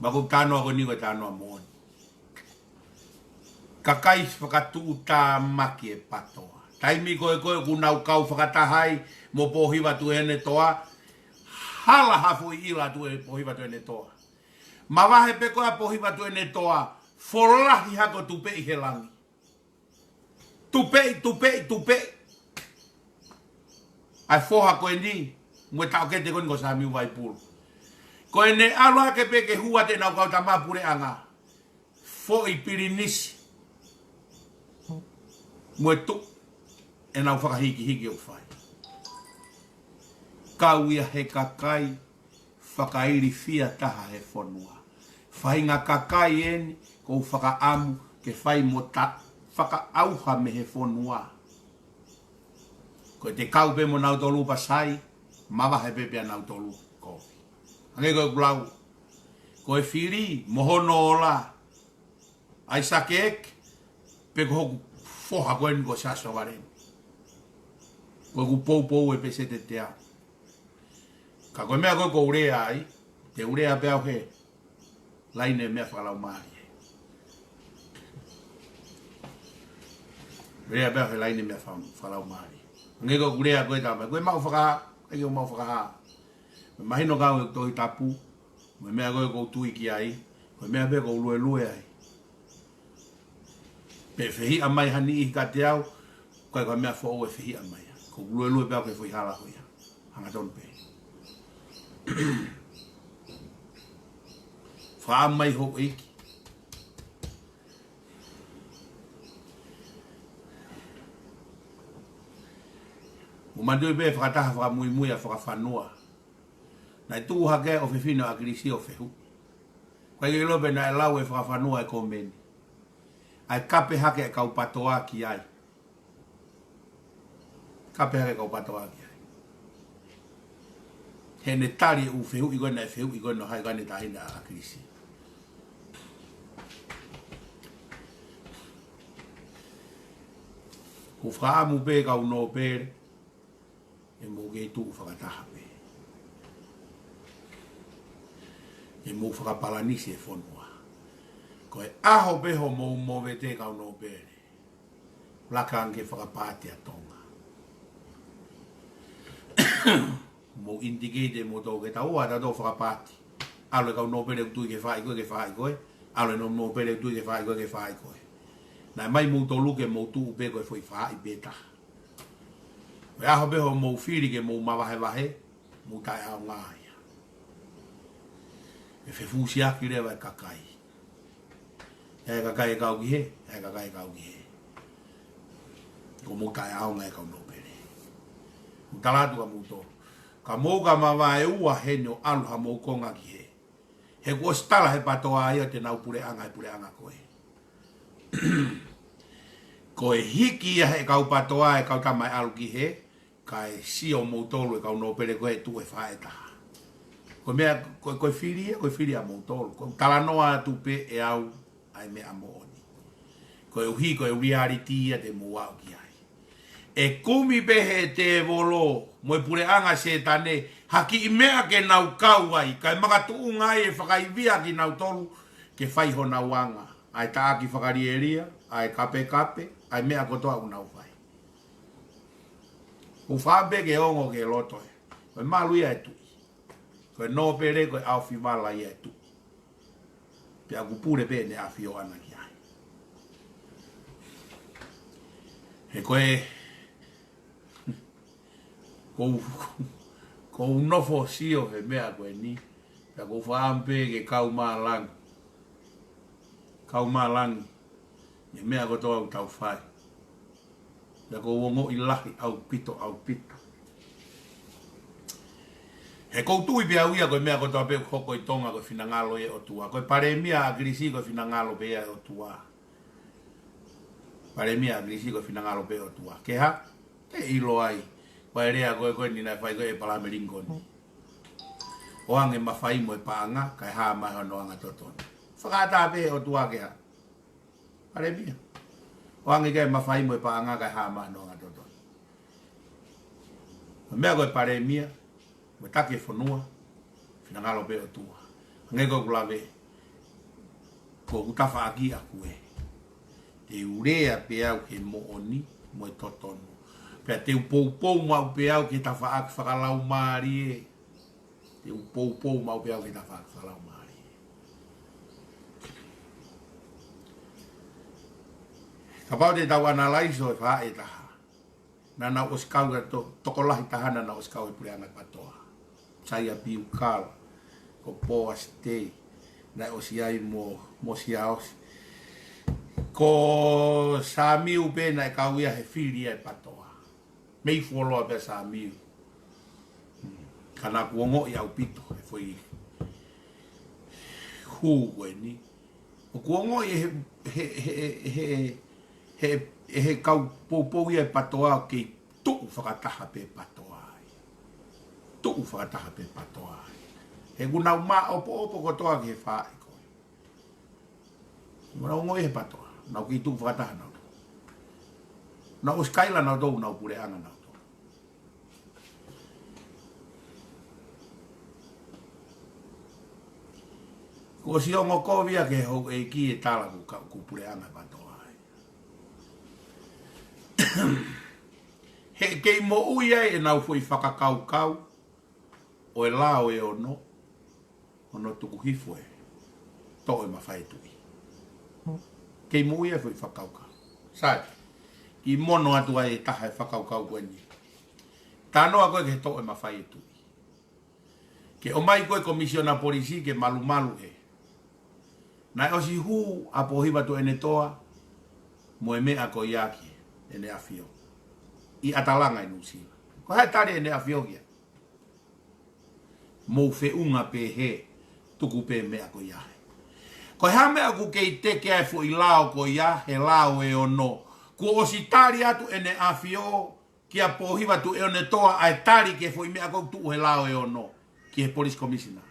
Pea ko e talanoa ko eni ko e talanoa moʻoni. Kakai fakatuʻutāmaki e PATOA. Taimi ko ē ko ē ʻoku nau kau fakataha ai mo Pōhiva Tuʻiʻonetoa, hala ha foʻi ʻila atu ʻe Pōhiva Tuʻiʻonetoa. Mavahe pē ko ē ʻa Pōhiva Tuʻiʻonetoa, folahi hake ʻo tupeʻi he langi. Tupeʻi, tupeʻi, tupeʻi. ʻA e foha ko eni, mo e taʻokete ko eni ko Samiu Vaipulu. Ko ʻene ʻalu hake pē ke hū atu ʻenau kau tama puleʻanga. Foʻi pilinisi. mo e tuʻu ʻenau fakahikihiki ʻoku fai. Kau ia he kakai fakailifia taha he fonua. Faʻahinga kakai eni ʻoku ou fakaʻamu ke fai mo ta fakaʻauha mei he fonua. Ko e te kau pē mo nautolu Pasai, mavahe pē pea nautolu kovi. Hangē ko ʻeku lau, ko e fili mo hono ola ʻa e sakeʻeke, pe ko hoku foha ko eni ko Siaosi Valeni. Ko ʻeku poupou ē pē se te te au. Ka ko e meʻa ko ē ʻoku ou lea ai, te u lea pē au he laine meʻa fakalaumālie. Lea pē au he laine meʻa fa-, fakalaumālie. Hangē ko ʻeku lea ko ē tā mai, ko e maʻu fakahā, ʻikai ke u maʻu fakahā. Mahino kau e Tohi Tapu, mo e meʻa ko ē ʻoku ou tui ki ai, ko e meʻa pē ʻoku ou luelue ai. Pe fehiʻa mai ha niʻihi kiate au, ʻikai ko ha meʻa foʻou e fehiʻa mai. ʻOku ou luelue pē au ki he foʻi hala ko ia. Hangatonu pē. Fakaʻamu mai houʻeiki. Mou manatuʻi pē fakataha fakamuimui ʻa Fakafanua. Naʻe tuʻu hake ʻofefine ʻo ʻAkilisi ʻo fehuʻi. ʻIkai ke ʻilo pe naʻe lau ʻe Fakafanua e komeni. ʻA e kape hake e kau PATOA ki ai. Kape hake e kau PATOA ki ai. Heʻene tali e ʻū fehuʻi ko ē naʻe fehuʻi ko ē ʻe Nohai, ko ʻene taʻahine ʻa ʻAkilisi. ʻOku ou fakaʻamu pē kau nōpele, ʻe mou kei tuʻu fakataha pē. ʻE mou fakapalanisi e fonua. Ko e ʻaho pē hoʻomou movete kau nōpele, laka ange ke fakapaati ʻa Tonga. Mou indicate ʻe moutolu ke tau ō ʻa tautolu ʻo fakapaati. ʻAlu e kau nōpele ʻoku tui ke fai ko ē, ke fai ko ē. ʻAlu e nō-, nōpele ʻoku tui ke fai ko ē, ke fai ko ē. Naʻe ʻomai moutolu ke mou tuʻu pē ko e foʻi fai pē taha. Ko e ʻaho pē hoʻomou fili ke mou mavahevahe, mou taʻeʻaonga ia. ʻE fefusiaki leva e kakai. ʻE kakai ʻe kau ki hē, ʻe kakai ʻe kau ki hē. Ko mou taʻeʻaonga e kau nōpele. Mou tala atu kia moutolu. Ka mou ka mavaeua heni ʻo ʻalu hamou konga ki hē. He kuo ʻosi tala he PATOA ia te nau puleʻanga he puleʻanga ko ē. Ko e hiki ia he kau PATOA e kau tama ʻe ʻalu ki hē, kae sio moutolu e kau nōpele ko ē tuʻu he fai taha. Ko e meʻa, ko, ko e fili ia, ko e fili ʻa moutolu. Ko e talanoa atu pē ʻe au ʻa e meʻa moʻoni. Koeʻuhi, ko e reality ia te mou aʻu ki ai. ʻE kumi pē he tēvolo mo e puleʻanga Sētane ha kiʻi meʻa ke nau kau ai, kae makatuʻunga ai e fakaivia kinautolu ke fai honau anga. ʻA e taʻaki fakalielia, ʻa e kapekape, ʻa e meʻa kotoa ʻoku nau fai. ʻOku ou fakaʻamu pē ke ongo ki loto ē. Ko e malu ia e tuʻi. Ko e nōpele, ko e ʻaofivala ia e tuʻi. Pea ʻoku pule pē ʻEne ʻAfio ʻana ki ai. He ko e, ʻoku ou, ʻoku ou nofo sio he meʻa ko eni. Pea ʻoku ou fakaʻamu pē ke kau mālangi. Kau mālangi. ʻI he meʻa kotoa ʻoku tau fai. Pea ʻoku ou ongoʻi lahi ʻaupito, ʻaupito. He ʻoku ou tui pē au ia ko e meʻa kotoa pē ʻoku hoko ʻi Tonga ko e finangalo ia ʻo e ʻOtua. Ko e palēmia ʻa ʻAkilisi ko e finangalo pē ia ʻo e ʻOtua. Palēmia ʻa ʻAkilisi ko e finangalo pē ʻo e ʻOtua. Ke hā? Te ʻilo ai. Ko e lea ko ē ko eni naʻe fai ko ē ʻe ʻĒpalahame Lingikoni. ʻOange mafai mo e paʻanga, kae hā mai hono anga totonu. Fakaʻatā pē ʻe he ʻOtua ke hā? Palēmia. ʻOange ke mafai mo e paʻanga kae hā mai hono anga totonu. Ko e meʻa ko e palēmia, mo e taki e fonua, finangalo pē ʻo e ʻOtua. Hangē ko ʻeku lave, ko ʻeku tafaʻaki ʻaku ē. Te u lea pē au ki he moʻoni, mo e totonu. Pea te u poupou maʻu pē au ki he tafaʻaki fakalaumālie. Te u poupou maʻu pē au ki he tafaʻaki fakalaumālie. Kapau te tau analaiso e faʻē taha. Naʻa nau ʻosi kau ka to-, tokolahi taha naʻa nau ʻosi kau he puleʻanga PATOA. Saia Piukala, ko Poasi Tei, naʻe ʻosi ai mo, mo Siaosi. Ko Samiu pē naʻe kau ia he fili ʻa e PATOA. Mei fuoloa pē Samiu. Ka naʻa ku ongoʻi ʻaupito he foʻi hū ko eni. ʻOku ongoʻi he, he, he kau poupou ia ʻa e PATOA ʻoku kei tuʻu fakataha pē PATOA ai. Tuʻu fakataha pē PATOA ai. He ʻoku nau maʻopoʻopo kotoa ki he faaʻi ko ē. Mo nau ongoʻi he PATOA. Nau kei tuʻu fakataha nautolu. Nau ʻosi kaila nautolu, nau puleʻanga nautolu. Kuo ʻosi ongo kovi ia ke houʻeiki e tala ʻoku ka-, ʻoku puleʻanga PATOA ai. He kei moʻui ai ʻenau foʻi fakakaukau ʻo e lao ʻe ono, hono tuku hifo e toʻo e mafai e tuʻi. Kei moʻui ai e foʻi fakakaukau. Sai, kiʻi mono atu ai e taha e fakakaukau ko eni. Talanoa ko ē ki he toʻo e mafai e tuʻi. Ke ʻomai ko ē Komisiona Polisi ke malumalu he. Naʻe ʻosi hū ʻa Pōhiva Tuʻiʻonetoa mo e meʻa ko ia ki heʻene ʻafio ʻi ʻAtalanga ʻi Nuʻusila. Ko e hā e tali ʻene ʻafio ki ai? Mou feʻunga pē he tuku pē meʻa ko ia he. Ko e hā meʻa ʻoku kei teke ai e foʻi lao ko ia he lao ʻe ono? Kuo ʻosi tali atu ʻene ʻafio kia Pōhiva Tuʻiʻonetoa ʻa e tali ki he foʻi meʻa ko ē ʻoku tuʻu he lao ʻe ono ki he Police Commissioner.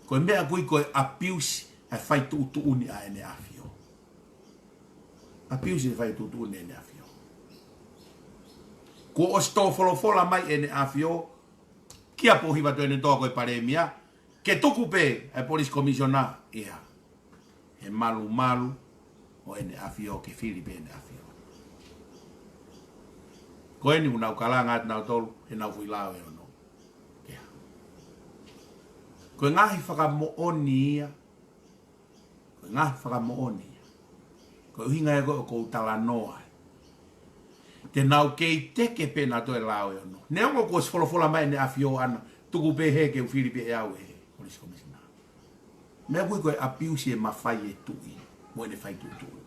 Ko e meʻa ʻoku ui ko e abuse ʻa e fai tuʻutuʻuni ʻa ʻene ʻafio. Abuse e fai tuʻutuʻuni ʻene ʻafio. Kuo ʻosi tō folofola mai ʻene ʻafio kia Pōhiva Tuʻiʻonetoa ko e Palēmia, ke tuku pē ʻa e Police Commissioner ia he malumalu ʻo ʻene ʻafio, ke fili pē ʻene ʻafio. Ko eni ʻoku nau kalanga atu nautolu he nau foʻi lao ʻe ono. Ke hā? Ko e ngaahi fakamoʻoni ia. Ko e ngaahi fakamoʻoni ia. Ko e ʻuhinga ia ko ē ʻoku ou talanoa ai. Te nau kei teke pē nautolu e lao ʻe ono. Neongo kuo ʻosi folofola mai ʻene ʻafio ʻana, tuku pē he ke u fili pē ʻe au e Police Commissioner. Meʻa ʻoku ui ko e abuse e mafai e tuʻi mo ʻene fai tuʻutuʻuni.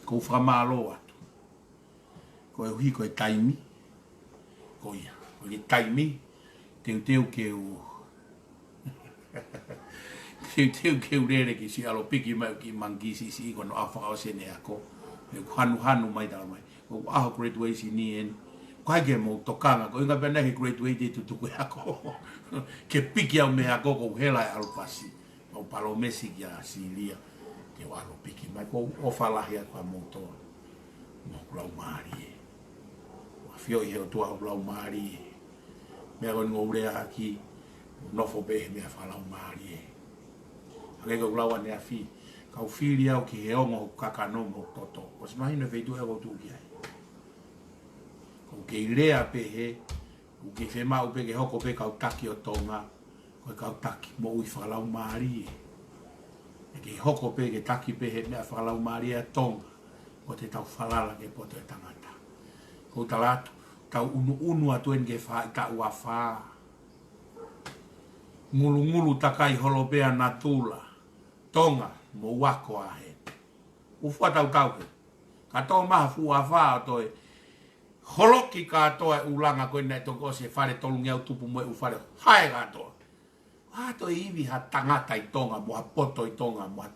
ʻOku ou fakamālō atu. Koeʻuhi ko e taimi ko ia. Ko e taimi, teuteu ke u, teuteu ke u lele ki siʻi ʻAlo Piki mai ki he monkey siʻisiʻi ko hono ʻaho fakaʻosi ʻene ako. He ʻoku hanuhanu mai, tala mai, ko e ʻaho graduation eni. Ko hai ke mou tokanga, ko e ʻuhinga pē ʻena he graduate e tutuku e ako. Ke piki au mei he ako ʻoku ou hela he ʻalu pasi. ʻOku ou palōmesi kia Silia ke u ʻalu piki mai. ʻOku ou ʻofa lahi atu kia moutolu mo hoku laumālie. ʻOku ʻafioʻi he ʻOtua hoku laumālie. Meʻa ko eni ʻoku ou lea ʻaki, ʻoku nofo pē he meʻa fakalaumālie. Hangē ko ʻeku lau ʻaneafi, kau fili au ki he ongo hoku kakano mo hoku toto. ʻOsi mahino e feituʻu ʻoku ou tuʻu ki ai. ʻOku ou kei lea pē he, ʻoku ou kei fiemaʻu pē ke hoko pē kau taki ʻo Tonga ko e kau taki moʻui fakalaumālie. ʻE kei hoko pē ke taki pē he meʻa fakalaumālie ʻa Tonga, ʻo te tau falala ki he poto e tangata. ʻOku ou tala atu, tau ʻunuʻunu atu eni ki he faʻahitaʻu afā. Ngulungulu takai holo pē ʻa natula. Tonga, mou ako ā he. ʻOku fua tautau he. Ka tō mai ha fuʻu afā ʻo toe holoki kātoa e ʻulungaanga ko ē naʻe toki ʻosi e fale tolungeau tupu mo e ʻū fale hae kātoa. ʻOua toe ivi ha tangata ʻi Tonga, mo ha poto ʻi Tonga, mo ha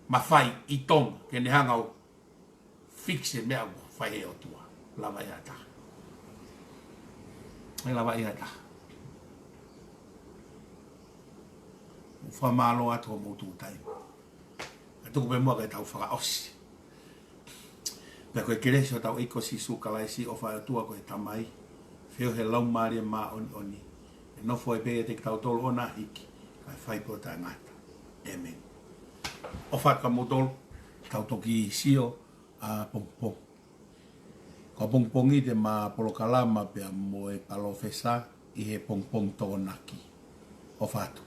mafai ʻi Tonga, ke ne hanga ʻo fix e meʻa ʻoku fai he ʻOtua. Lava ia ʻe ha taha. ʻE lava ia ʻe ha taha. ʻOku ou fakamālō atu hoʻomou tuʻu taimi. Ka tuku pē muʻa ke tau fakaʻosi. Pea ko e kelesi ʻa hotau ʻEiki ko Sīsū Kalaisi, ʻofa ʻa e ʻOtua ko e Tamai, feohi ʻa e Laumālie Māʻoniʻoni, ʻe nofo ai pē ʻiate kitautolu ʻo na hiki, kae fai pē ʻo taʻengata. ʻĒmeni. ʻOfa atu kia moutolu, tau toki sio ʻapongipongi. Ko ʻapongipongi te ma polokalama pea mo e palōfesa ʻi he pongipongi Tokonaki. ʻOfa atu.